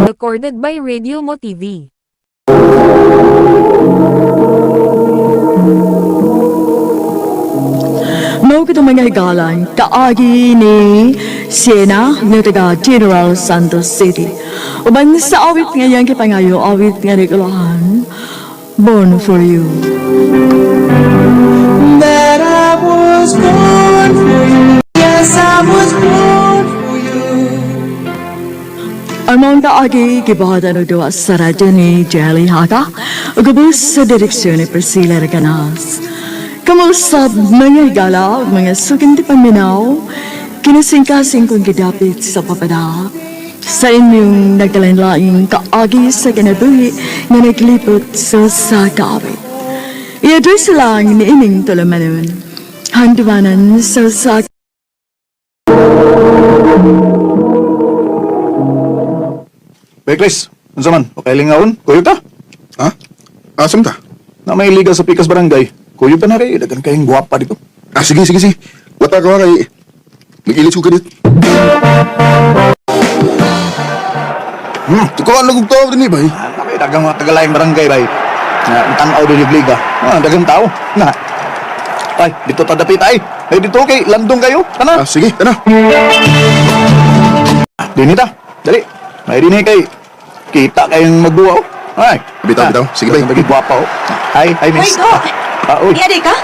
Recorded by Radio Mo TV. Mao kitong mga higalan, kaagi ni Siena nga taga General Santos City. Uban sa awit nga iyang gipangayo, awit nga nikulahan, Born for You. That I was born for you. Yes, I was born for you. Ang mga kaagi, gibuhatan og duwa sa radyo ni Jelly Haga, ug ubos sa direksyon ni Priscilla Reganas. Kamusab mga higala, mga suking di paminaw, kinasingkasing kong gidapit sa papada. Sa inyong nagdalain-laing kaagi sa kinabuhi nga naglipot sa sakaawit. I-address lang ni ining tulamanon. Handumanan sa sa Bekles, unsa man? Okay lingaon? Kuyog ta? Ha? Asam ta? Na may liga sa Pikas Barangay. Kuyog ta na rin. Daghan kayong gwapa dito. Ah, sige, sige, sige. Wata ka kay mag-ilis ko kadit. Tukuan lang kong tao din eh, bay. Ah, kami dagang mga tagalayang barangay bay. Na tanaw din yung liga. Ah, dagang tao. Na. Ay, dito ta dapit ay. Ay dito kay landong kayo. Tana. Ah, sige, tana. Dini ta. Dali. May dini kay kita kayong magduwa oh. Ay, Bitaw, bitaw. Sige, bay. Bagi gwapa oh. Hi, hi miss. Uy, Do! Ah, uy. Iya, di ka?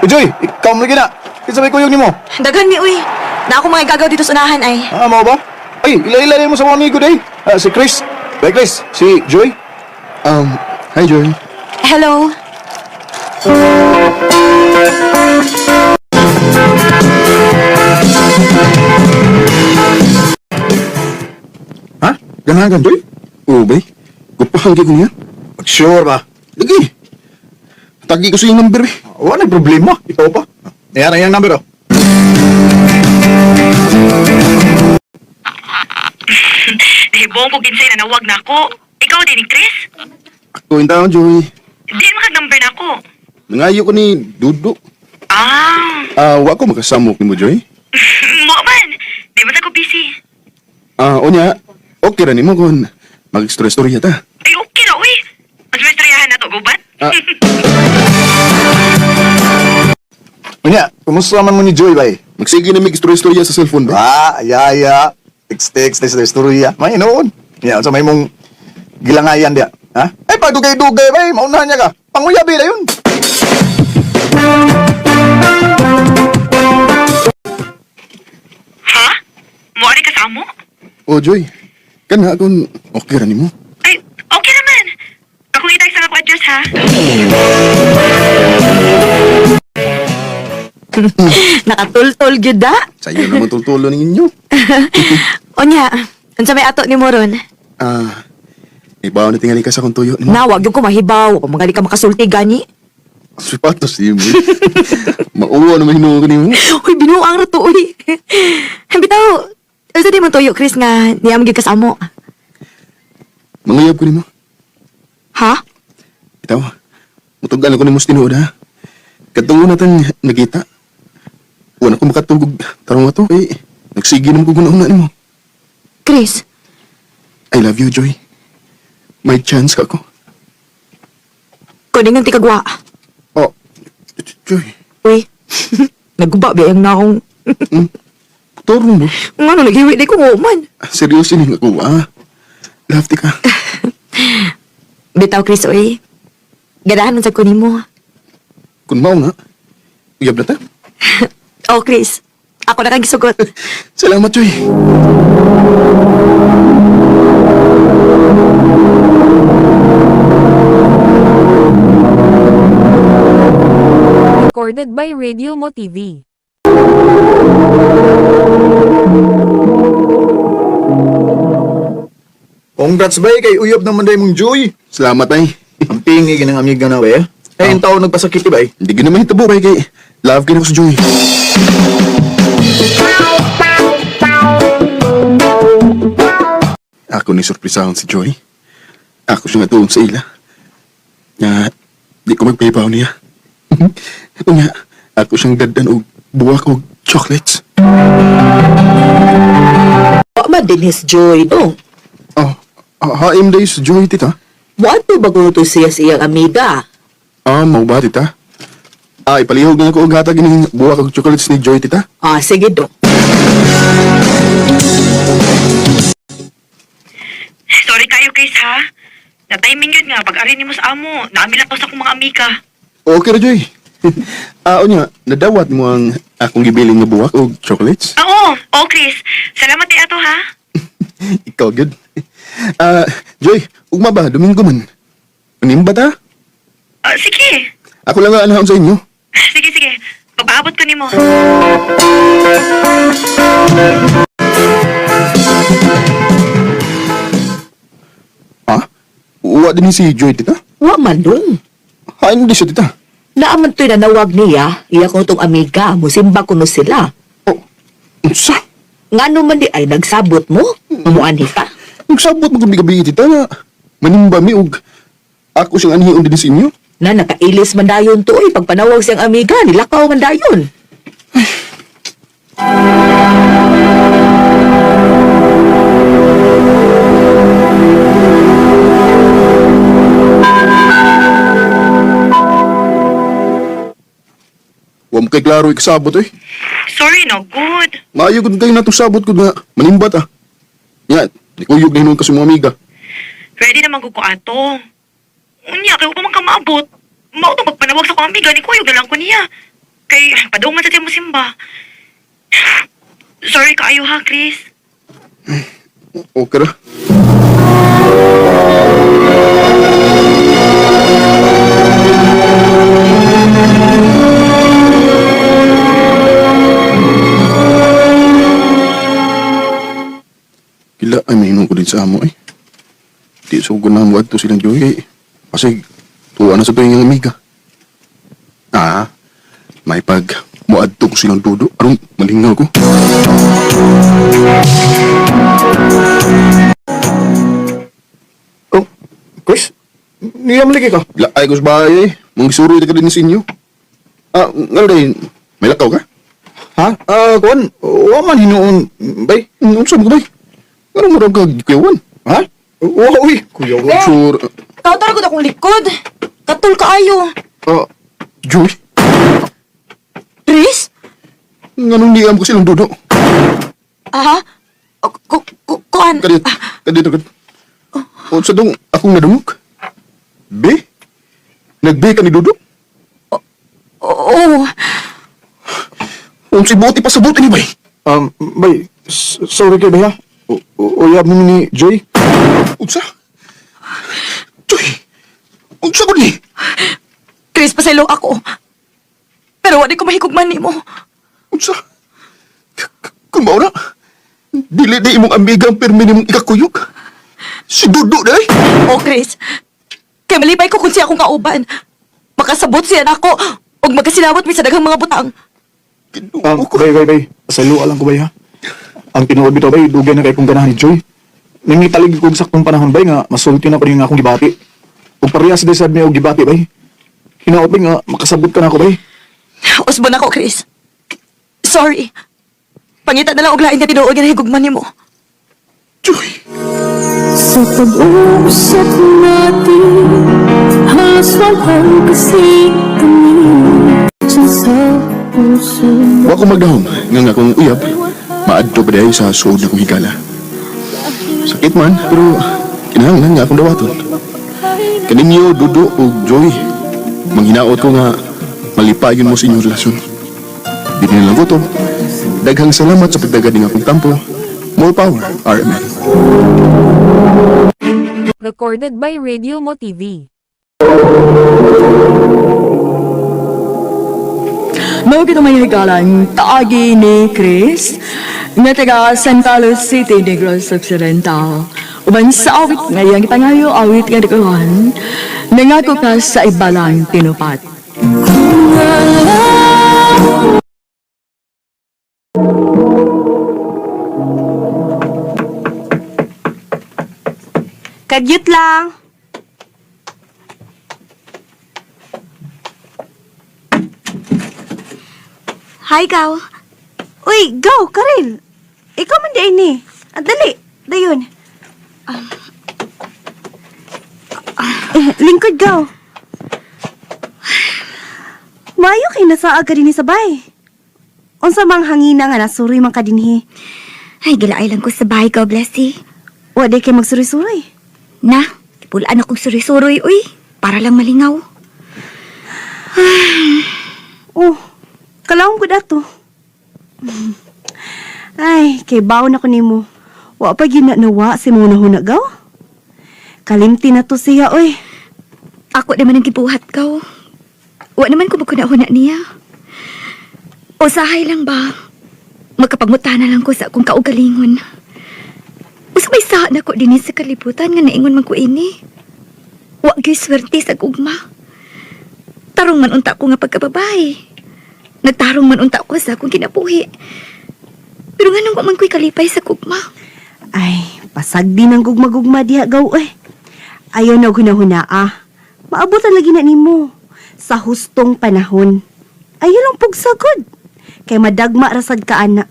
Uy, Joy, ikaw mo lagi na. Kinsa may kuyog nimo? Daghan mi, uy. Na ako mga gagaw dito sa unahan ay. Ah, mao ba? Ay, ila-ila mo sa mga amigo day. Ah, si Chris. Bay Chris, si Joy. Hi, Joy. Hello. Ha? Ganahan ka, Joy? Oo, bay. Gupahan ko niya. Sure ba? Lagi. Tagi ko sa iyong number, eh. Wala problema. Ikaw pa. Ayan, ayan ang number oh. Nahibong ko kinsay na nawag na ako. Ikaw din ni Chris? Ako yung tao, Joy. Di makag number na ako. Nangayo ko ni Dudo. Ah, Ah, wa ko makasamok nimo, Joy. mo man. Di man sa ko busy. Ah, unya, okay ra nimo kung mag-istorya-istorya ta. Ay, okay ra, uy. Mas mestoryahan na to, gubat. Ah. Unya, kumusta man mo ni Joy bay? Magsige na mig-istorya-istorya sa cellphone ba? Ah, yaya. Text text text text istorya. May noon. Ya, unsa may mong gilangayan dia? Ha? Ay padugay-dugay bay, maunahan niya ka. Panguyabi na yun. Ha? Mo ari ka sa amo? Oh, Joy. Kana kung okay ra nimo. Ay, okay naman. Ako i-text ang ako address, ha? Nakatultol gyud da. Sayo naman tultulo ninyo. Unya, unsa may ato ni mo ron? Ah, ibaw na tingali ka sa kong tuyo nimo. Nawag yung ko mahibaw, kung magali ka makasulti gani. Sipatos nimo. Mauwa na mahinuo ko nimo. Uy, binuang ra to, uy. Bitaw, unsa di mo tuyo, Chris, nga niya gyud ka sa amo? Manguyab ko nimo. Ha? Itaw, mutugan ako nimo sa tinuod ha. Kadtong una tang nagita. Wala ko makatugog tarong ato eh. Nagsige naman ko guna-una nimo. Chris, I love you, Joy. May chance ka ko. kuning ang tikagwa. Oh, Joy. Uy, naguba ba yung naong... Torong mo. Nga no, naghiwi di ko man. Seryoso ni ako, ah. Love ti ka. Bitaw, Chris, uy. Ganahan man sa kunin mo. Kung mao nga, uyab na ta. Oh, Chris. Ako na kang gisugot. Salamat, Joy. Recorded by Radio Mo TV. Congrats bay kay uyab naman day mong Joy. Salamat, ay. Ang pingi ginang amiga na bay. Eh, ang tao nagpasakit bay. Hindi ko naman hitabo, bay, kay love ka na ko sa Joy. Ako ni surprisahon si Joy. Ako siya nga tuon sa ila. Nga, di ko magpahibaw niya. Nga, ako siyang daddan og buwak og chocolates. Wa man din his joy dong. Oh, haim day sa Joy, tita. Moadto ba kuno to siya sa iyang amiga? Ah, mau ba, tita? Ah, ipalihog na ako og hatag ining buwak og chocolates ni Joy, tita. Ah, sige dong. Sorry kayo, Chris, ha? Na-timing yun nga. Pag-ari ni mo sa amo, naamil ako sa akong mga amika. Okay ra, Joy. Ah, unya, nadawat mo ang akong gibiling nga buwak og chocolates? Ah, oo. Oo, Chris. Salamat di ato, ha? Ikaw, good. Ah, Joy, ugma ba? Domingo man. Unim ba ta? Ah, sige. Ako lang ang anahon sa inyo. Sige, sige. Pagpaabot ko nimo. Ha? Uwa din ni si Joy, tita? Wa man dong. Hain di siya, tita. Naaman to'y nanawag niya, iya ko tong amiga, musimba kuno sila. Oh, unsa? Ngano man di ay nagsabot mo? Muanhi ka? Nagsabot mo kung gabi, tita, nga. Manimba mi og ako siyang anhion din sa inyo. Na nakailis man dayon to oy pagpanawag siyang amiga, nilakaw man dayon. kay klaro ikasabot eh. Sorry, no good. Maayo gud kayo natong sabot gud nga manimbat ah. Yan, nikuyog na hinuon ka sa mga amiga. Ready naman ko ko ato. Unya, kay pa man ka maabot. Mao to magpanawag sa akong amiga ni kuyog na lang ko niya. Kay padungan sa mo simba. Sorry kaayo ha, Chris. Okay ra. Kila ay mahinong ko din sa amo eh. Di so ko na mo adto silang Joy eh. Kasi tuwa na sa tuwing ang amiga. Ah, may pag muadto ko silang dudo aron malingaw ko. Oh, Chris? Niyam lagi ka? Laay ko sa bahay eh. Mangisuroy na ka din sa inyo. Ah, nga rin, may lakaw ka? Ha? Ah, kuan, wa man hinuon, bay. Unsa mo ka bay? Ano mo raw ka kuyawan? Ha? Wa uy, kuya wa. Sure. Kautar ko akong likod. Katul kaayo. Ah, Joy, Chris? nganong niyam ko silang dudo? Aha. Ku ku kuan. Kadito, kadito, kadito. O sa dong akong nadungog? B? Nag-B ka ni Dudo? Oo. Unsay buti pa sa buti ni bay? Bay, sorry kay bay ha. Uyab ni ni Joy. Unsa? Joy! Unsa ko ni? Chris, pasaylo ako. Pero wala ko mahigugman nimo. Unsa? Kung mao na, dili di imong amiga ang pirmi nimong ikakuyog. Si Dudo day. Oh, Chris. Kay malipay ko kung siya akong kauban. Makasabot siya nako ug magkasinabot mi sa daghang mga butang. Ginoo ko. Bay, bay, bay. Pasaylo lang ko bay ha. Ang tinuod bitaw bay, dugay na kay kong ganahan ni Joy. Nangitalig ko og saktong panahon bay nga masulti na ko ning akong gibati. Ug parehas day sad mi og gibati bay. Hinaot bay nga makasabot ka na ako bay. Usbon ako, Chris. Sorry. Pangita na lang og lain nga tinuod nga nahigugman nimo. Joy! Sa pag-uusap natin, halos walang kasi kami sa puso. Wa ko magdahom nga nga akong uyab, maadto pa diay sa suod na kong higala. Sakit man, pero kinahanglan nga akong dawaton. Kaninyo, Dudo ug Joy, manghinaot ko nga malipayon mo sa inyong relasyon. Di na lang gutom. Daghang salamat sa pagdagad ng akong tampo. More power, RMN. Recorded by Radio Mo TV. Mao gid may higalan kaagi ni Chris nga taga San Carlos City, Negros Occidental. Uban sa awit nga iyang gipangayo awit nga dikuhan, nangako ka sa ibalang tinupat. Kadyot lang. Hi, Gaw. Uy, go, Karel. Ikaw man di ni. Ah, dali, dayon. Eh, lingkod, go. Maayo kay nasaag ka dinhi sa bay. Unsa mang hangina nga nasuroy man ka dinhi. Ay, gilaay lang ko sa bahay, Gaw, Blessy. Wa day kay magsuroy-suroy. Na, ipulaan akong suroy-suroy, uy. Para lang malingaw. Oh, kalawang ko dato. Ay, kay baon ako nimo. Wa pa gyud na nawa si mong nahuna gaw. Kalimti na to siya, oy. Ako naman ang gibuhat, Gaw. Wa naman ko magkunahuna niya. Usahay lang ba? Magkapangutana lang ko sa akong kaugalingon. Usa may saa na ko dinhi sa kalibutan nga naingon man ko ini. Wa gyud swerte sa gugma. Tarong man unta ko nga pagkababae. Nagtarong man unta ko sa akong kinabuhi. Pero nganong wa man ko'y kalipay sa gugma? Ay, pasag din ang gugma-gugma diha gaw, oy. Ayaw na hunahuna ah. Maabutan lagi na nimo sa hustong panahon. Ayaw lang pugsagod. Kay madagma rasad ka ana.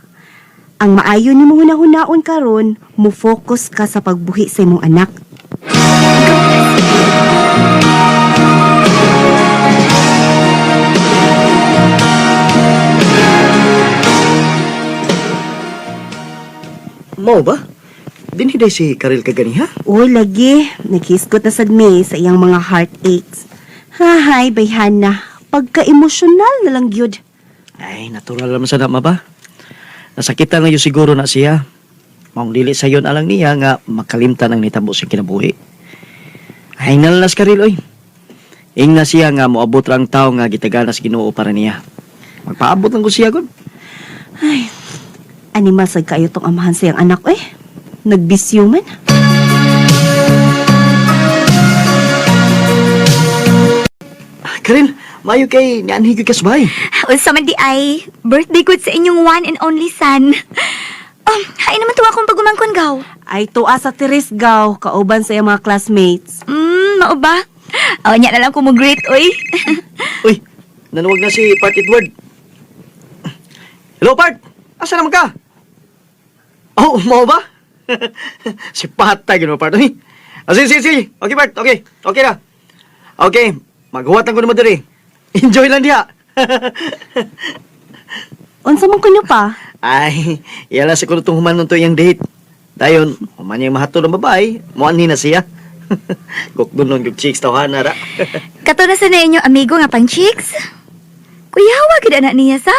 Ang maayo nimo hunahunaon karon, mo focus ka sa pagbuhi sa imong anak. Mao ba? Dinhi day si Karel kaganiha? Uy, lagi. Naghisgot na sad mi sa iyang mga heartaches. Hahay, bayhana. Pagka-emosyonal na lang gyud. Ay, natural naman sa ma ba? Nasakitan na yun siguro na siya. Maong dili sa yon alang niya nga makalimtan ang nitabo sa kinabuhi. Ay, nalalas Karel, oy. Ingna siya nga moabot ra ang tao nga gitaganas Ginoo para niya. Magpaabot lang ko siya gud. Ay, animal sad kayo tong amahan sa iyang anak eh. Nagbisyo man. Karel, maayo kay nianhi gyud ka sa bahay. Unsa man di ay, birthday good sa inyong one and only son. Hay naman tuwa akong pagumangkon gaw. Ay, tuwa sa Teres gaw, kauban sa iyang mga classmates. Mao ba? Oh, nya na lang ko mo greet, oy. Uy, nanuwag na si Part Edward. Hello, Part! Asa naman ka? Oh, mau ba? Si Patay, gano'n, Part. Uy. Ah, sige, sige, sige. Okay, Part. Okay. Okay na. Okay. Maghuwat lang ko naman diri. Enjoy lang diha. Unsa man kunyo pa? Ay, iyala sa kuno itong human to iyang date. Dayon, human niyang mahatod ang babae, muanhi na siya. Gukdon nun, yung chicks tawhana ra. Kato na sa na inyo amigo nga pang chicks. Kuyawa gid anak niya sa.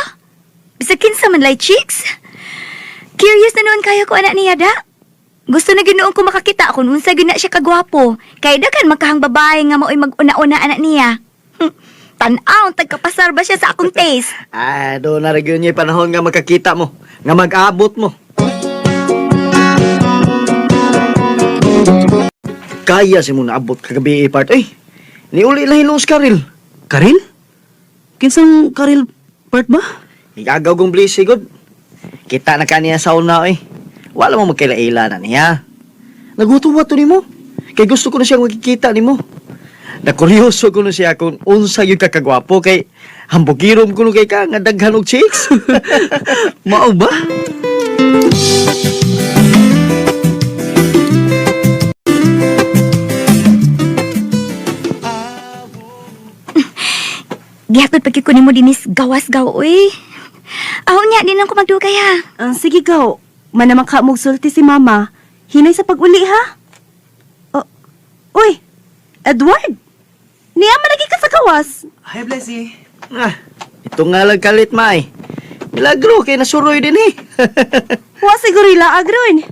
Bisag kinsa man lay chicks. Curious na noon kayo ko anak niya da. Gusto na ginoon ko makakita kung unsa gyud na siya kagwapo. Kay daghan magkahang babae nga maoy mag-una-una anak niya. Tan-aw, tagkapasar ba siya sa akong taste? Ah, doon na rin yun yung panahon nga magkakita mo, nga mag-abot mo. Kaya si mo naabot kagabi eh, part. Ay, niuli lang hinuos Karil. Karil? Kinsang Karil part ba? Igagaw kong blessy good. Kita na kaniya sa una eh. Wala mo magkaila-ila na niya. Nagutuwa to nimo. Kay gusto ko na siyang makikita nimo. Nakuryoso ko na siya kung unsa yung kakagwapo kay hambugirom ko no kay ka nga daghan og chicks. Mao ba? Gihatod pag ko nimo dinis gawas gaw oy. Aw nya di nang ko magdugay ha. Ah, sige gaw, manamang ka sulti si mama. Hinay sa pag-uli ha. Oh, uy, Edward! Niya man lagi ka sa kawas. Hi, Blessy. Ah, ito nga lang kalit maay. Milagro kay nasuroy din eh. Wa siguro ila agron.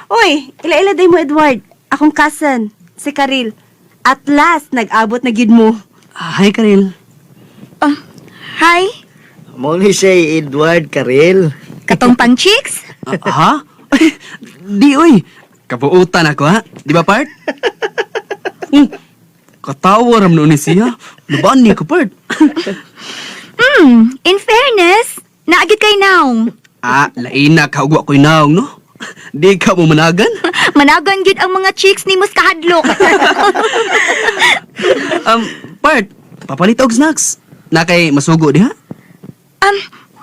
Uy, ila-ila day mo Edward. Akong cousin, si Karil. At last, nag-abot na gid mo. Ah, hi Karil. Oh, hi. Mo ni siya Edward Karel. Katong pang chicks? Ah, ha? Di oy. Kabuutan ako ha. Di ba part? Katawa ram noon ni siya. Lubaan ni ko part. In fairness, naagid kay naong. Ah, laina ka ugwa ko'y naong, no? Di ka mo managan? Managan gyud ang mga chicks ni Mus kahadlok. Part, papalit og snacks. Na kay masugo diha?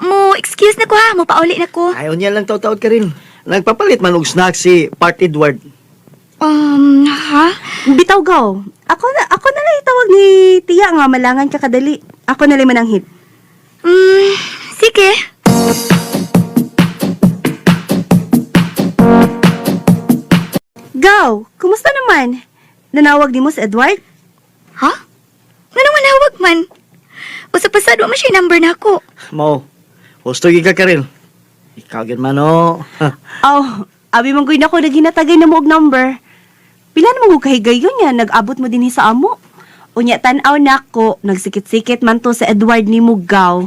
Mo excuse na ko ha, mo pauli na ko. Ayaw niya lang taw-tawad Karel. Nagpapalit man og snack si Part Edward. Ha? Bitaw gaw. Ako na lang itawag ni Tiya nga malangan ka kadali. Ako na lang mananghid. Sige. Gaw, kumusta naman? Nanawag ni mo si Edward? Ha? Ngano manawag man? Usa pasad wa man siya number na ako. Mao. Husto gyud ka Karel. Ikaw gyud man oh. Oh, abi man gud ako naghinatagay na mo og number. Pila naman ko kahigayon niya, nag-abot mo dinhi sa amo. Unya tan-aw nako, nagsikit-sikit man to sa Edward ni mo gaw.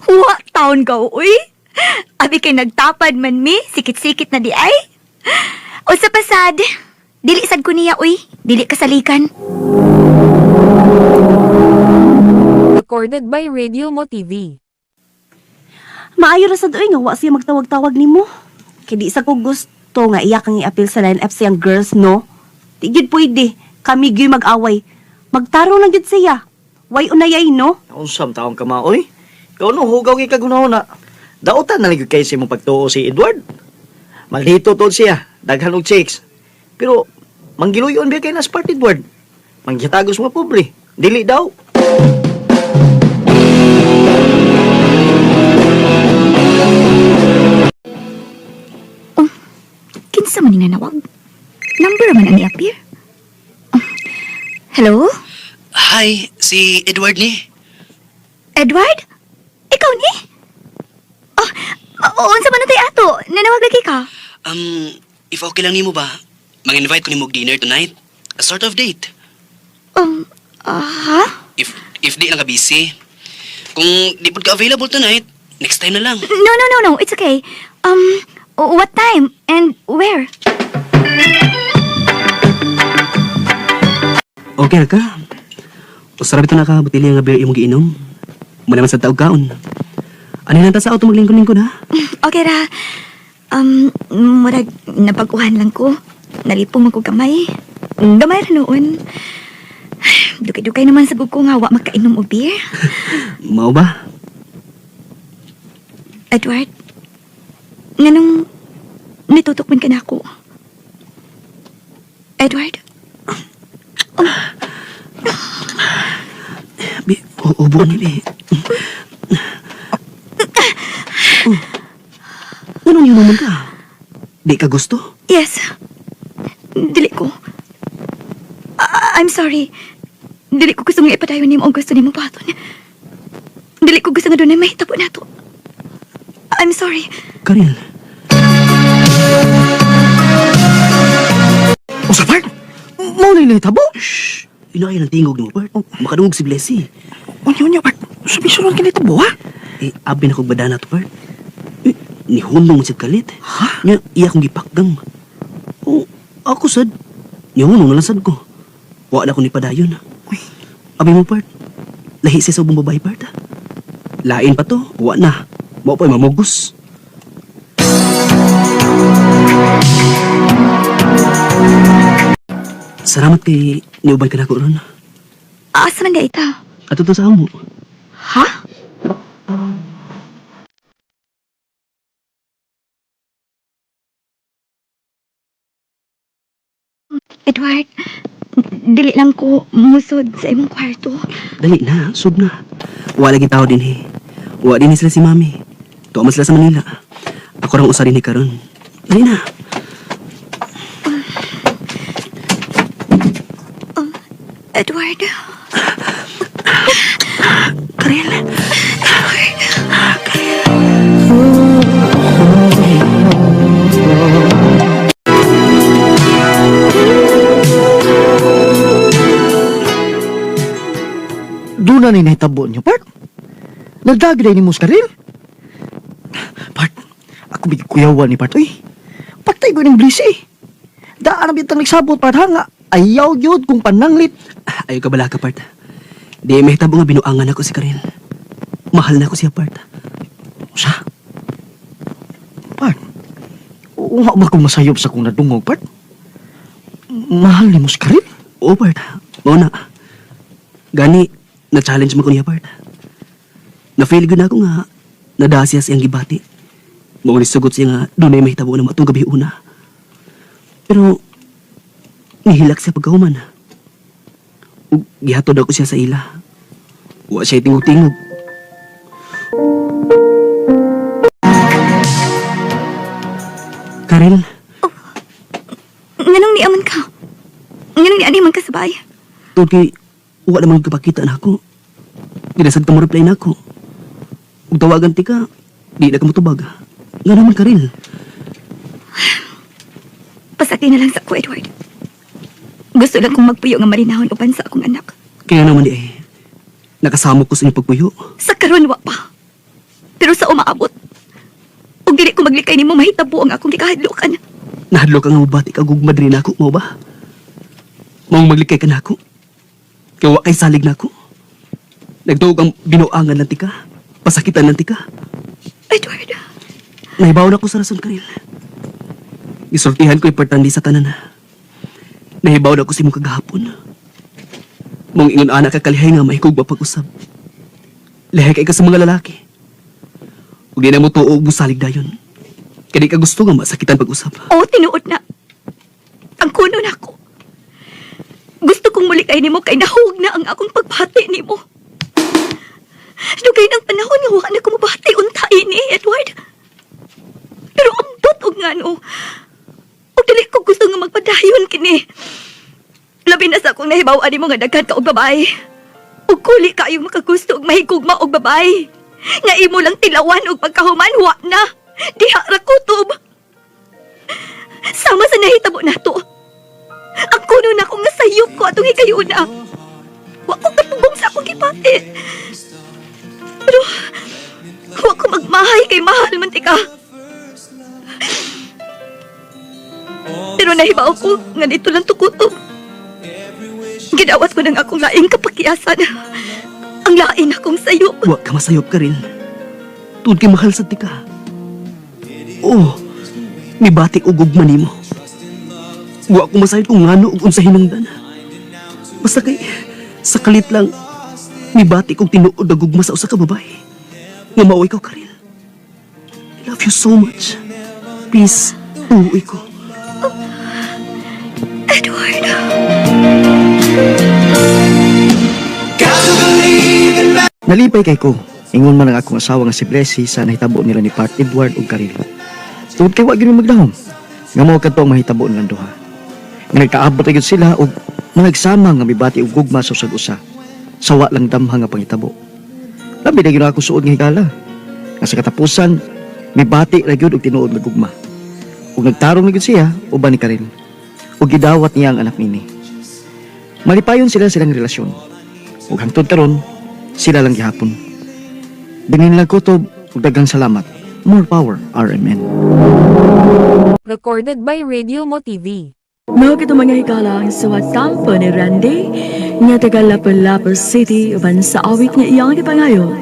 Wa taon ka uy. Abi kay nagtapad man mi, sikit-sikit na di ay. Usa pasad. Dili sad ko niya uy, dili kasalikan. Recorded by Radio Mo TV. Maayo ra sad oy nga wa siya magtawag-tawag nimo. Kay di sa ko gusto nga iya kang iapil sa line up siyang girls no. Di gyud pwede, kami gyud mag-away. Magtarong lang gyud siya. Way unayay no? Unsam taong ka maoy? Ikaw no hugaw gyud kag hunahuna. Dautan na lang gyud kay sa imong pagtuo si Edward. Malito tod siya, daghan og chicks. Pero manggiluyon ba kay na si Part Edward? Manggitagos mga pobre. Dili daw. Kinsa man ni nanawag? Number man ang ni-appear. Oh, hello? Hi, si Edward ni. Edward? Ikaw ni? Oh, oo, unsa man natay ato? Nanawag lagi ka? If okay lang nimo ba, mang-invite ko nimo og dinner tonight. A sort of date. Ha? If di lang ka busy. Kung di pud ka available tonight, next time na lang. No, no, no, no. It's okay. What time and where? Okay ra ka. Usara bitaw na ka botelya nga beer imong giinom. Mo naman sa taog kaon. Ano nang ta sa auto maglingkod-lingkod ha? Okay ra. Murag napag-uhan lang ko. Nalipong ako gamay. Gamay ra noon. Dukay-dukay naman sa ko nga wa makainom og beer. Mao ba? Edward, nganong nitutok man ka na ako? Edward? Bi, ubo ni bi. Oh. Anong yun naman ka? Di ka gusto? Yes. Dili ko. I'm sorry. Dili ko gusto nga ipadayon nimo ang gusto nimo buhaton. Dili ko gusto nga dunay mahitabo nato. I'm sorry. Karil. Usa, part? Mao na nahitabo? Shh! Inayon ang tingog nimo, Bert. Makadungog si Blessy. Unya, unya, part. Sabi-suron ka nahitabo, ha? Eh, abi na kog badana to, Bert. Eh, nihunong mo siya kalit. Ha? Nya, iya kong gipakgang. Oh, ako sad. Nihunong na lang sad ko. Wa na ko ni padayon. Uy. Abi mo, Bert. Lahi siya sa ubang babae, Bert. ah. Lain pa to. Wa na. Mao pa'y mamugos. Salamat kay niuban ka na ko ron. Asa man ita? Ato to sa amo. Ha? Edward, dili lang ko musod sa imong kwarto. Dali na, sub na. Wala lagi tao din eh. Wa din sila si Mami. Tuwa man sila sa Manila. Ako rang usa din eh karon. Dali na. Edward. Karel. Doon na ni nahitabo niyo, part. Nagdagi ni mo sa Karil. Part, ako bigay kuyawan ni part, uy. Patay ko ng blisi. Daan ang bitang nagsabot, part, ha nga. Ayaw yun kung pananglit. Ayaw ka bala ka, part. Di may hitabo nga binuangan ako si Karel. Mahal na ako siya, part. Usa? Part, wa ba kong masayop sa kong nadungog, part? Mahal ni mo si Karil? Oo, part. Mao na. Gani, na-challenge mo ko niya, part. Na-fail gud na ako nga nadasiya siyang gibati. Mao ni sugot siya nga dunay mahitabo na matong gabi una. Pero nihilak siya pagkahuman. Ug gihatod ako siya sa ila. Wa siya tingog-tingog. Karel, Nganong niaman ka? Nganong niani man ka sa bahay? tungod kay wa naman kapakita na ako. Ginasad ka mo reply na ako. Ug tawagan ti ka, di na ka motubag. Nga naman Karel. Pasakay na lang sa ko, Edward. Gusto lang kong magpuyo nga marinahon uban sa akong anak. Kaya naman di ay nakasamo ko sa inyong pagpuyo. Sa karon wa pa. Pero sa umaabot. Ug dili ko maglikay nimo mahitabo ang akong gikahadlokan. Nahadlok ka nga mabati ka gugmad rin ako, mo ba? Maong maglikay ka na ako. Kaya wa kay salig na ako. Nagtuog ang binuangan lang tika. Pasakitan lang tika. Edward, Nahibaw na ako sa rason, Karil. Isultihan ko importante sa tanan. Nahibaw na ako sa imong kagahapon. Mong ingon ana ka kalihay nga mahikog pag-usab. Lihay kay ka sa mga lalaki. Ug di na mo tuo og musalig dayon. Kaya di ka gusto nga masakitan pag-usab. oo, tinuod na. Ang kuno na ako. Gusto kong mulikay nimo kay nahug na ang akong pagbati nimo. Dugay ng panahon nga wa na ko mabati unta ini, Edward. Pero ambot og ngano. nahibaw ani mo nga daghan ka og babae. Ug kuli kaayo makagusto og mahigugma og babae. Nga imo lang tilawan og pagkahuman wa na. Diha ra kutob. Sama sa nahitabo nato. Ang kuno na akong nasayop ko atong higayuna. Wa ko katubong sa akong gipati. Pero wa ko magmahay kay mahal man tika. Pero nahibaw ko nga dito lang tukutob. Gidawat ko ng akong laing kapakiasan. Ang lain akong sayop. Wa ka masayop ka rin. Tuod kay mahal sa tika. Oo, mibati og gugma nimo. Wa ko masayop kung ngano ug unsa hinungdan. Basta kay sa kalit lang mibati kog tinuod og gugma sa usa ka babae. Nga mao ikaw, Karil. I love you so much. Please, uuwi ko. Edward. Nalipay kay ko. Ingon man ang akong asawa nga si Blessy sa nahitabo nila ni Part Edward ug Karil. Tungod kay wa gyud mi magdahom. Nga mao kadto ang mahitabo nilang duha. Nga nagkaabot ra gyud sila og managsama nga mibati og gugma sa usag usa. Sa wa lang damha nga pangitabo. Labi na gyud ako suod nga higala. Nga sa katapusan, mibati ra gyud og tinuod nga gugma. Ug nagtarong na gyud siya uban ni Karil. Ug gidawat niya ang anak nini. Malipayon sila silang relasyon. Ug hangtod karon, sila lang gihapon. Dingin lang kutob ug daghang salamat. More power, RMN. Recorded by Radio Mo TV. Mao kito mga higala ang suwat kampo ni Randy nga taga Lapu-Lapu City uban sa awit nga iyang gipangayo.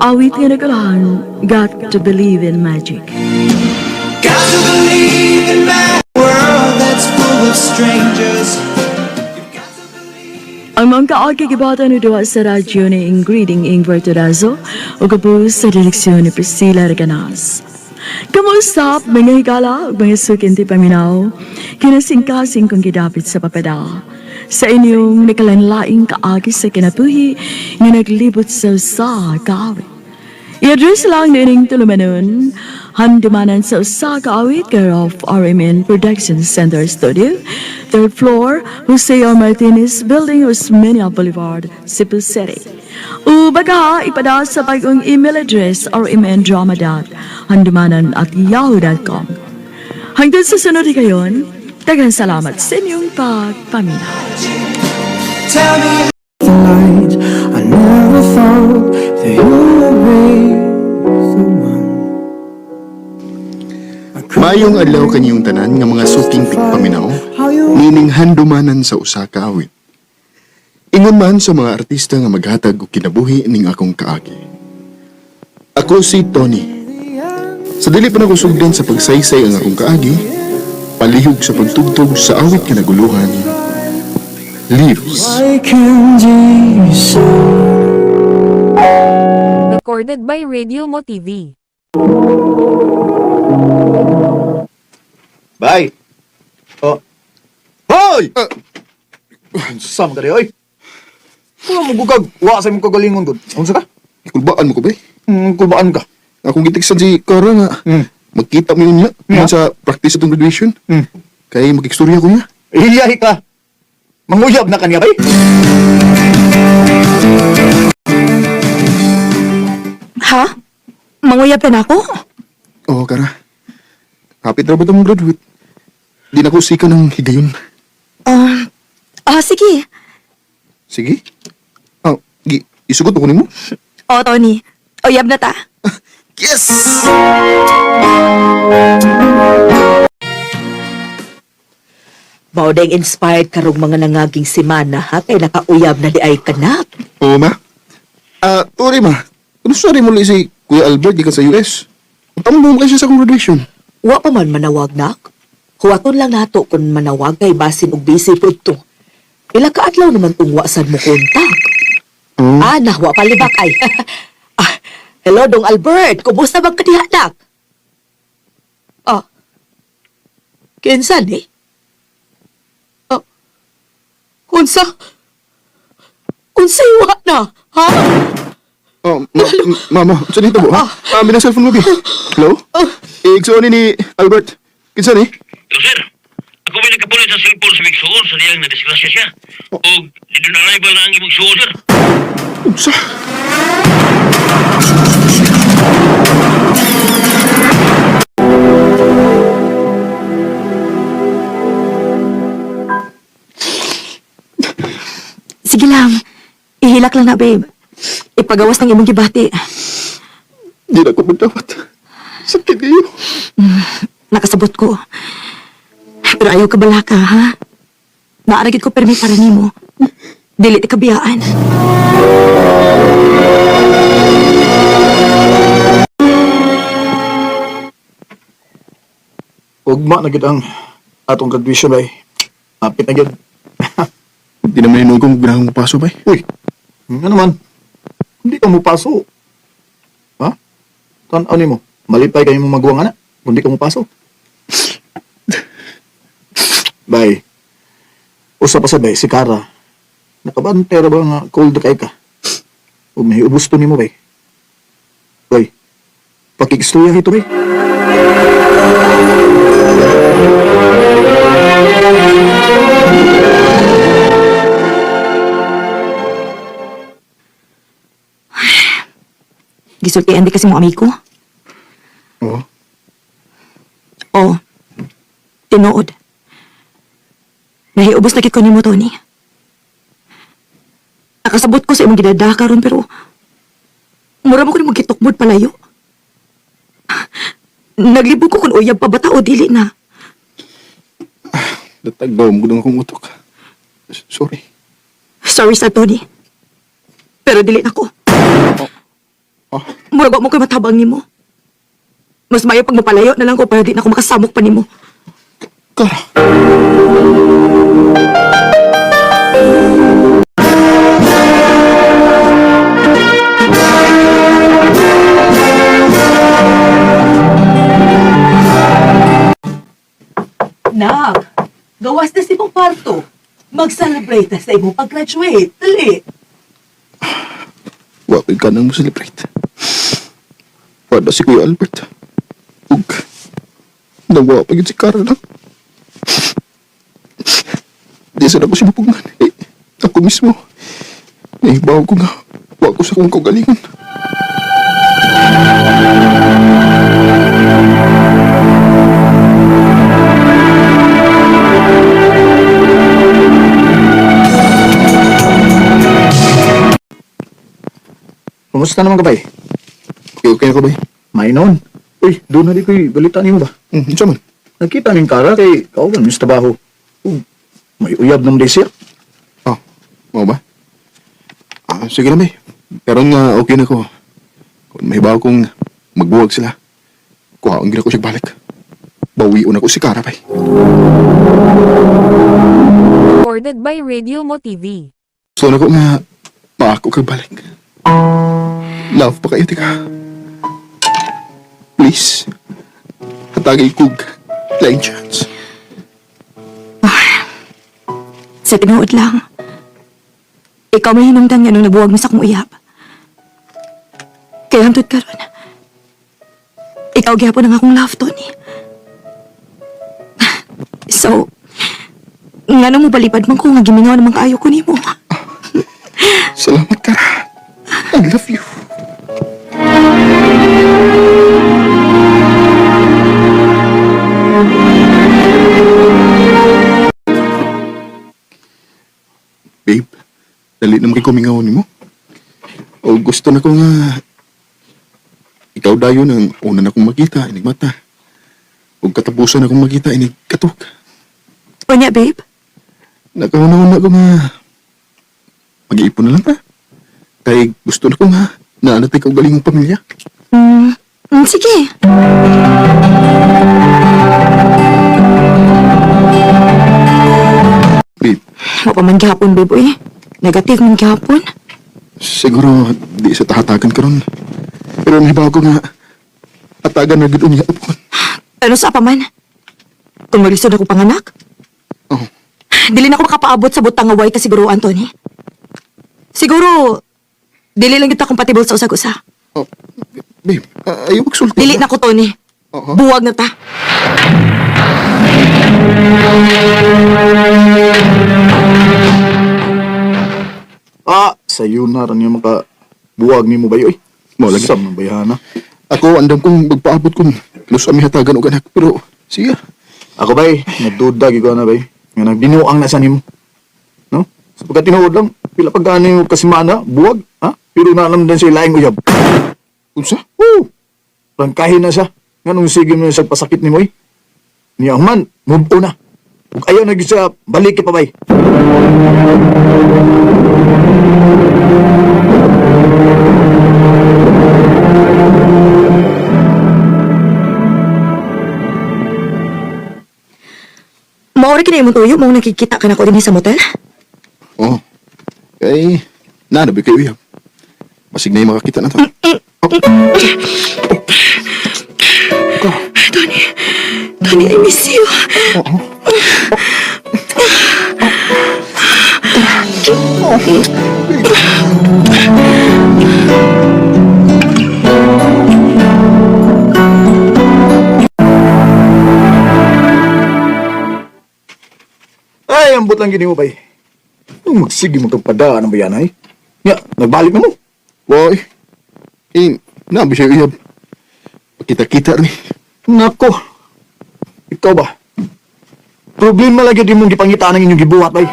Awit nga nagkalahan, Got to Believe in Magic. Got to believe in that world that's full of strangers. Ang mga kaagi gibata ni duha sa radyo ni Ingrid Ingvar Turazo ug gabu sa direksyon ni Priscilla Reganas. Kamusta mga higala ug mga sukinti paminaw, kinasingkasing kong gidapit sa papada. Sa inyong nakalanlaing kaagi sa kinabuhi nga naglibot sa usa kaawit. I-address lang nining tulumanon, handumanan sa usa ka awit care of RMN Production Center Studio, third floor, Jose R. Martinez Building, Osmeña Boulevard, Cebu City. O baka ipada sa bagong email address rmndrama.handumanan@yahoo.com. Hanggang sa sunod kayon, daghang salamat sa inyong pagpaminaw. Tell me the light. I never thought that you would be the one. Maayong adlaw kanyong tanan nga mga suking tigpaminaw, nining handumanan sa usa ka awit. Ingon man sa mga artista nga maghatag og kinabuhi ning akong kaagi. Ako si Tony. Sa dili pa nako sugdan sa pagsaysay ang akong kaagi, palihog sa pagtugtog sa awit nga naguluhan. Leaves. I can decide. Recorded by Radio Mo TV. Bye. Oh. Hoy! Sama ka di, oy. Wala mo gugag. Wa sa imong kagalingon gud. Unsa ka? Kulbaan mo ko ba? Kulbaan ka. Akong gitiksan si Cora nga. Magkita mo yun niya. Yeah. Sa practice atong graduation. Kay magikstorya ko niya. Iyahi ka. Manguyab na kaniya bay. Ha? Manguyab na ako? Oo, Kara. Kapit ra ba itong graduate? Di na ko sika ng higayon. Ah, sige. Sige. Oh, isugot ko nimo. O, Tony. Uyab na ta. Yes! Mao dayng inspired karong mga nangaging semana ha kay nakauyab na di ay kanak. Oo, ma. Ah, uri, ma. Ano sorry mo si Kuya Albert gikan sa US? Tambong kayo siya sa akong graduation. Wa pa man manawag nak. Huwaton lang nato kung manawag kay basin og busy pud to. Pila ka adlaw naman kung wa sad mo kontak. Oo. Ah, nah, wa palibak ay. Ah, hello Dong Albert, kumusta man ka diha nak? Ah. Kinsa ni? Ah. Unsa? Unsay wa na? Ha? Oh, ma, mama, saan ito ha? Ah, may cellphone mo, bi. Hello? Eh, igsuon ni Albert. Kinsa ni? Hello, sir. Ako may nagkapulit sa cellphone sa Migsuon sa diyang nadisgrasya siya. O dito na arrival na ang imong suon, sir. Unsa? Sige lang. Ihilak lang na, babe. Ipagawas ng imong gibati. Di na ko magdawat. Sakit kayo. Nakasabot ko. Pero ayaw ka balaka, ha? Naaragid ko permi para nimo. Dili ti kabiyaan. Ugma na gid ang atong graduation bay. Apit na gid. Di naman hinuon kong ginahang paso bay. Uy, nga naman. Hindi ka mo paso. Ha? Tan-aw nimo. Malipay kayo mong maguwang anak. Kung di ka mo paso. Bay. Usa pa sa bay, si Kara. Nakabantay ra ba nga cold kay ka? O may ubos to nimo bay. Bay. Pakikistuya ito bay. Gisultian di kasi mo amigo. Oo. Oo. Tinuod. Nahiubos na gid ko nimo, Tony. Nakasabot ko sa imong gidada karon pero mura mo ko nimo gitukmod palayo. Naglibog ko kung uyab pa bata o dili na. Datag ba mo akong utok. Sorry. Sorry sa Tony. Pero dili na ko. Oh. Mura ba mo ko'y matabang nimo? Mas mayo pag mapalayo na lang ko para di na ako makasamok pa nimo. Kara. Nak, gawas na si mong kwarto. Mag-celebrate na sa imong pag-graduate. Dali. Wa ko'y ganang mo celebrate. Wala si Kuya Albert. Ug, nawa pa yun si Kara lang. Di sana ko siya mapugnan. Eh, ako mismo. Nahibaw ko nga. Wa ko sa kong kaugalingon. Kumusta naman ka bay? Okay, okay ako ba? May noon. Uy, doon na di ko'y balita nimo ba? Unsa man? Nakita ning Kara kay kauban mi sa trabaho. May uyab ng siya. Oh, mau ba? Ah, sige na, may. Pero nga, okay na ko. Kung may bago kong magbuwag sila, kuhaon gina ko siya balik. Bawion ako si Kara, bay. Recorded by Radio Mo TV. So na ko nga, maako kag balik. Love pa kayo, tika. Please, hatagay kog laing chance. Sa tinuod lang. Ikaw may hinungdan nga nung nabuwag mo sa akong uyab. Kaya hangtod karon. Ikaw gyapon ang akong love, Tony. So, ngano mo balipad man ko nga gimingaw naman kaayo ko nimo. Salamat, Kara. I love you. Babe, dali naman kay kumingaw nimo. O gusto na ko nga ikaw dayon ang una na kong makita, inig mata. Ug katapusan na kong makita, inig katok. Unya, babe. Nakauna-una ko nga mag-iipon na lang ta. Kay gusto na ko nga naanatay ka galing mong pamilya. Sige. Babe, Wa pa man gihapon, babe, uy. Negative man gihapon. siguro di sa tahatagan karon. Pero nahibaw ko nga hatagan na gud unya upon. Ano sa pa man? Kung maglisod ako panganak? Oh. Dili na ako makapaabot sa butang nga way ka siguro, Anthony. Siguro, dili lang kita compatible sa usag-usa. Oh, babe, ayaw magsulti. Dili na ko, Tony. Oo. Buwag na ta. Ah, sayo na rin yung maka buwag nimo bayo eh. Mao lagi. Sam ng bayhana. Ako, andam kong magpaabot kung kanus ami hatagan og anak. Pero, siya. Ako bay, nagduda gyud ko na bay. Nga nagbinuang na sa nimo. No? Sa pagka tinuod lang, pila pag ano yung kasimana, buwag, ha? Pero naalam din sa laing uyab. Unsa? Woo! Prangkahin na siya. Nganong sige mo sa pasakit nimo eh. Niya man, move on na. Ug ayaw na gyud siya, balik ka pa bay. Maori kini imong tuyo, mong nakikita ka na ko dinhi sa motel? Oh. Kay, naanabi kayo uyab. Basig na yung makakita na to. Tony, Tony, I miss you. Ay, ambot lang gini mo bay. Nung magsige mo kang padaan ang bayanay. Nya, nagbalik na mo. Woy. Eh, naabi siya uyab. Pakita-kita rin. Nako. Ikaw ba? Problema lagi di mong gipangitaan ang inyong gibuhat bay.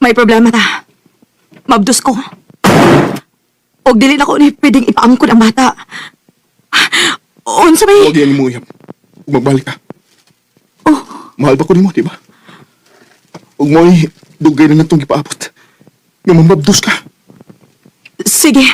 May problema ta. Mabdos ko. Og dili na ko ni pwedeng ipaangkon ang bata. Unsa may Huwag yan mo uyab. Ug magbalik ka. Oh. Mahal ba ko nimo, di ba? Ug mo'y dugay na natong gipaabot. Nga mamabdos ka. Sige.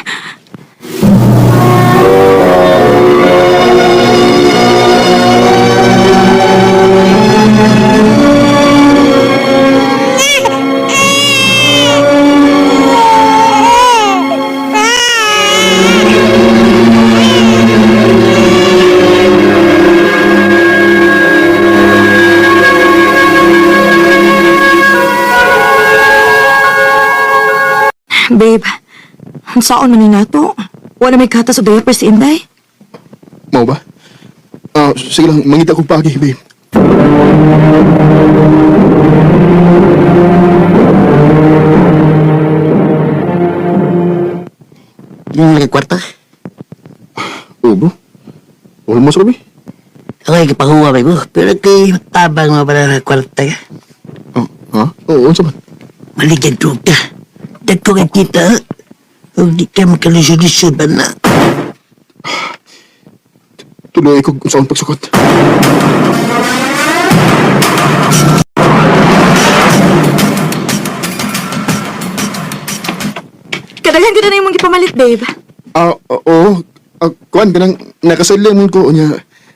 Babe, ang saon man ni nato? Wala may gatas o diaper si Inday. Mao ba? Ah, sige lang, mangita kong pagi, babe. Yung lagi kwarta. Oo, bro. Almost, Robbie. Ako ay kapahuwa ba ko. Pero kay tabang mo pala na kwarta ka. Oh, ha? Oo, unsa man? Maligyan ko ka. Dagko ka kita. Huwag di ka makalusod-lusod ba na. Tuloy ko kung saan pagsukot. Kadaghan ka na imong gipamalit, babe. Ah, oo. Ah, kuan kanang nakasadlay mo ko unya.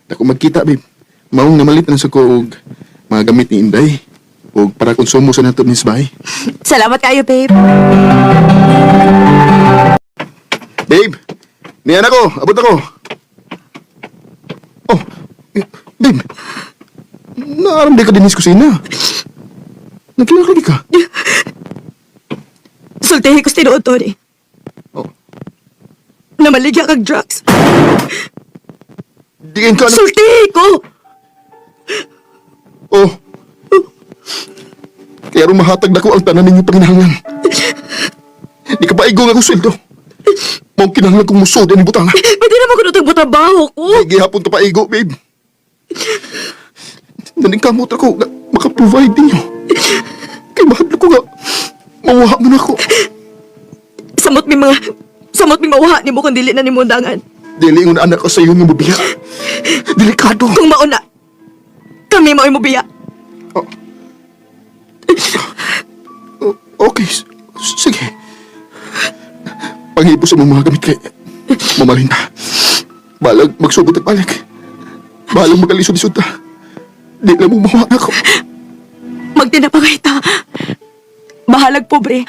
Dako magkita, babe. Maong namalit na sa ko og mga gamit ni Inday og para konsumo sa nato ni sa bahay. Salamat kayo, babe. Babe, niyan ako. Abot ako. Oh, eh, babe. Naaram di ka din sa kusina. Nagkilala ka. Sultihi ko sa tinuod, Tony. Oh. Namaligya kag drugs. Diin ka na. Sultihi ko! Oh. Kaya rumahatag na ko ang tanan ninyo panginahanglan. Di ka paigong ako sweldo. Mao kinahanglan kong musod ani butang. Pwede naman ko nutong trabaho ko. Di gihapon to paigo, babe. Naningkamot ako nga maka-provide ninyo. Kay mahadlok ko nga mawala mo na ako. Samot mi mga... Samot mi mawha nimo kung dili na nimo undangan. Dili ngon anak ko sa iyo nga mobiya. Delikado. Kung mauna, kami mao'y mobiya. Okay, sige. Panghipo sa mga gamit kay mamalhin ta. Balag magsugod at balik. Balag magalisod-lisod ta. Di lang mo mawa ako. Magtinapangay ta. Bahalag pobre.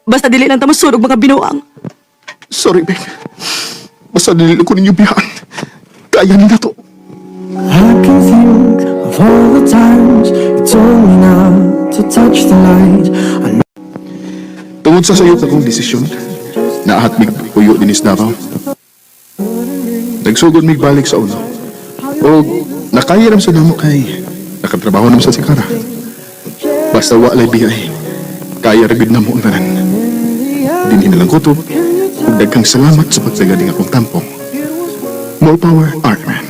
Basta dili lang ta masunog mga binuang. Sorry, babe. Basta dili ko ninyo biyahan. Kaya nila to. I can think of all the times you told me not to touch the light. I Tungod sa sayo akong desisyon, Naahat mig puyo dinis Davao. Nagsugod mig balik sa uno. Og nakaya ram sa namo kay nakatrabaho naman sa sikara. Basta wa lay biyay. Kaya ra gud namo ang tanan. Dinhi na lang kutob. Ug daghang salamat sa pagtagad ning akong tampong. More power, Artman.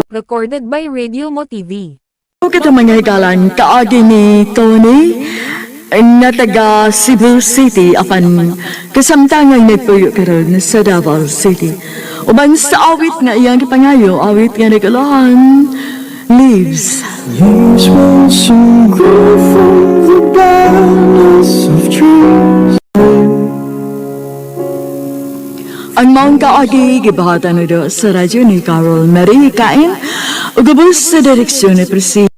Recorded by Radio Mo TV. Kita mga higalan, kaagi ni Tony, na taga Cebu City, apan kasamtangang nagpuyo karon sa Davao City. Uban sa awit nga iyang gipangayo, awit nga nagulahan, "Leaves." Leaves will soon grow from the barrenness of trees. Ang maong kaagi gibahatan na sa radyo ni Carol Marie Kain, ug ubos sa direksyon ni Priscilla.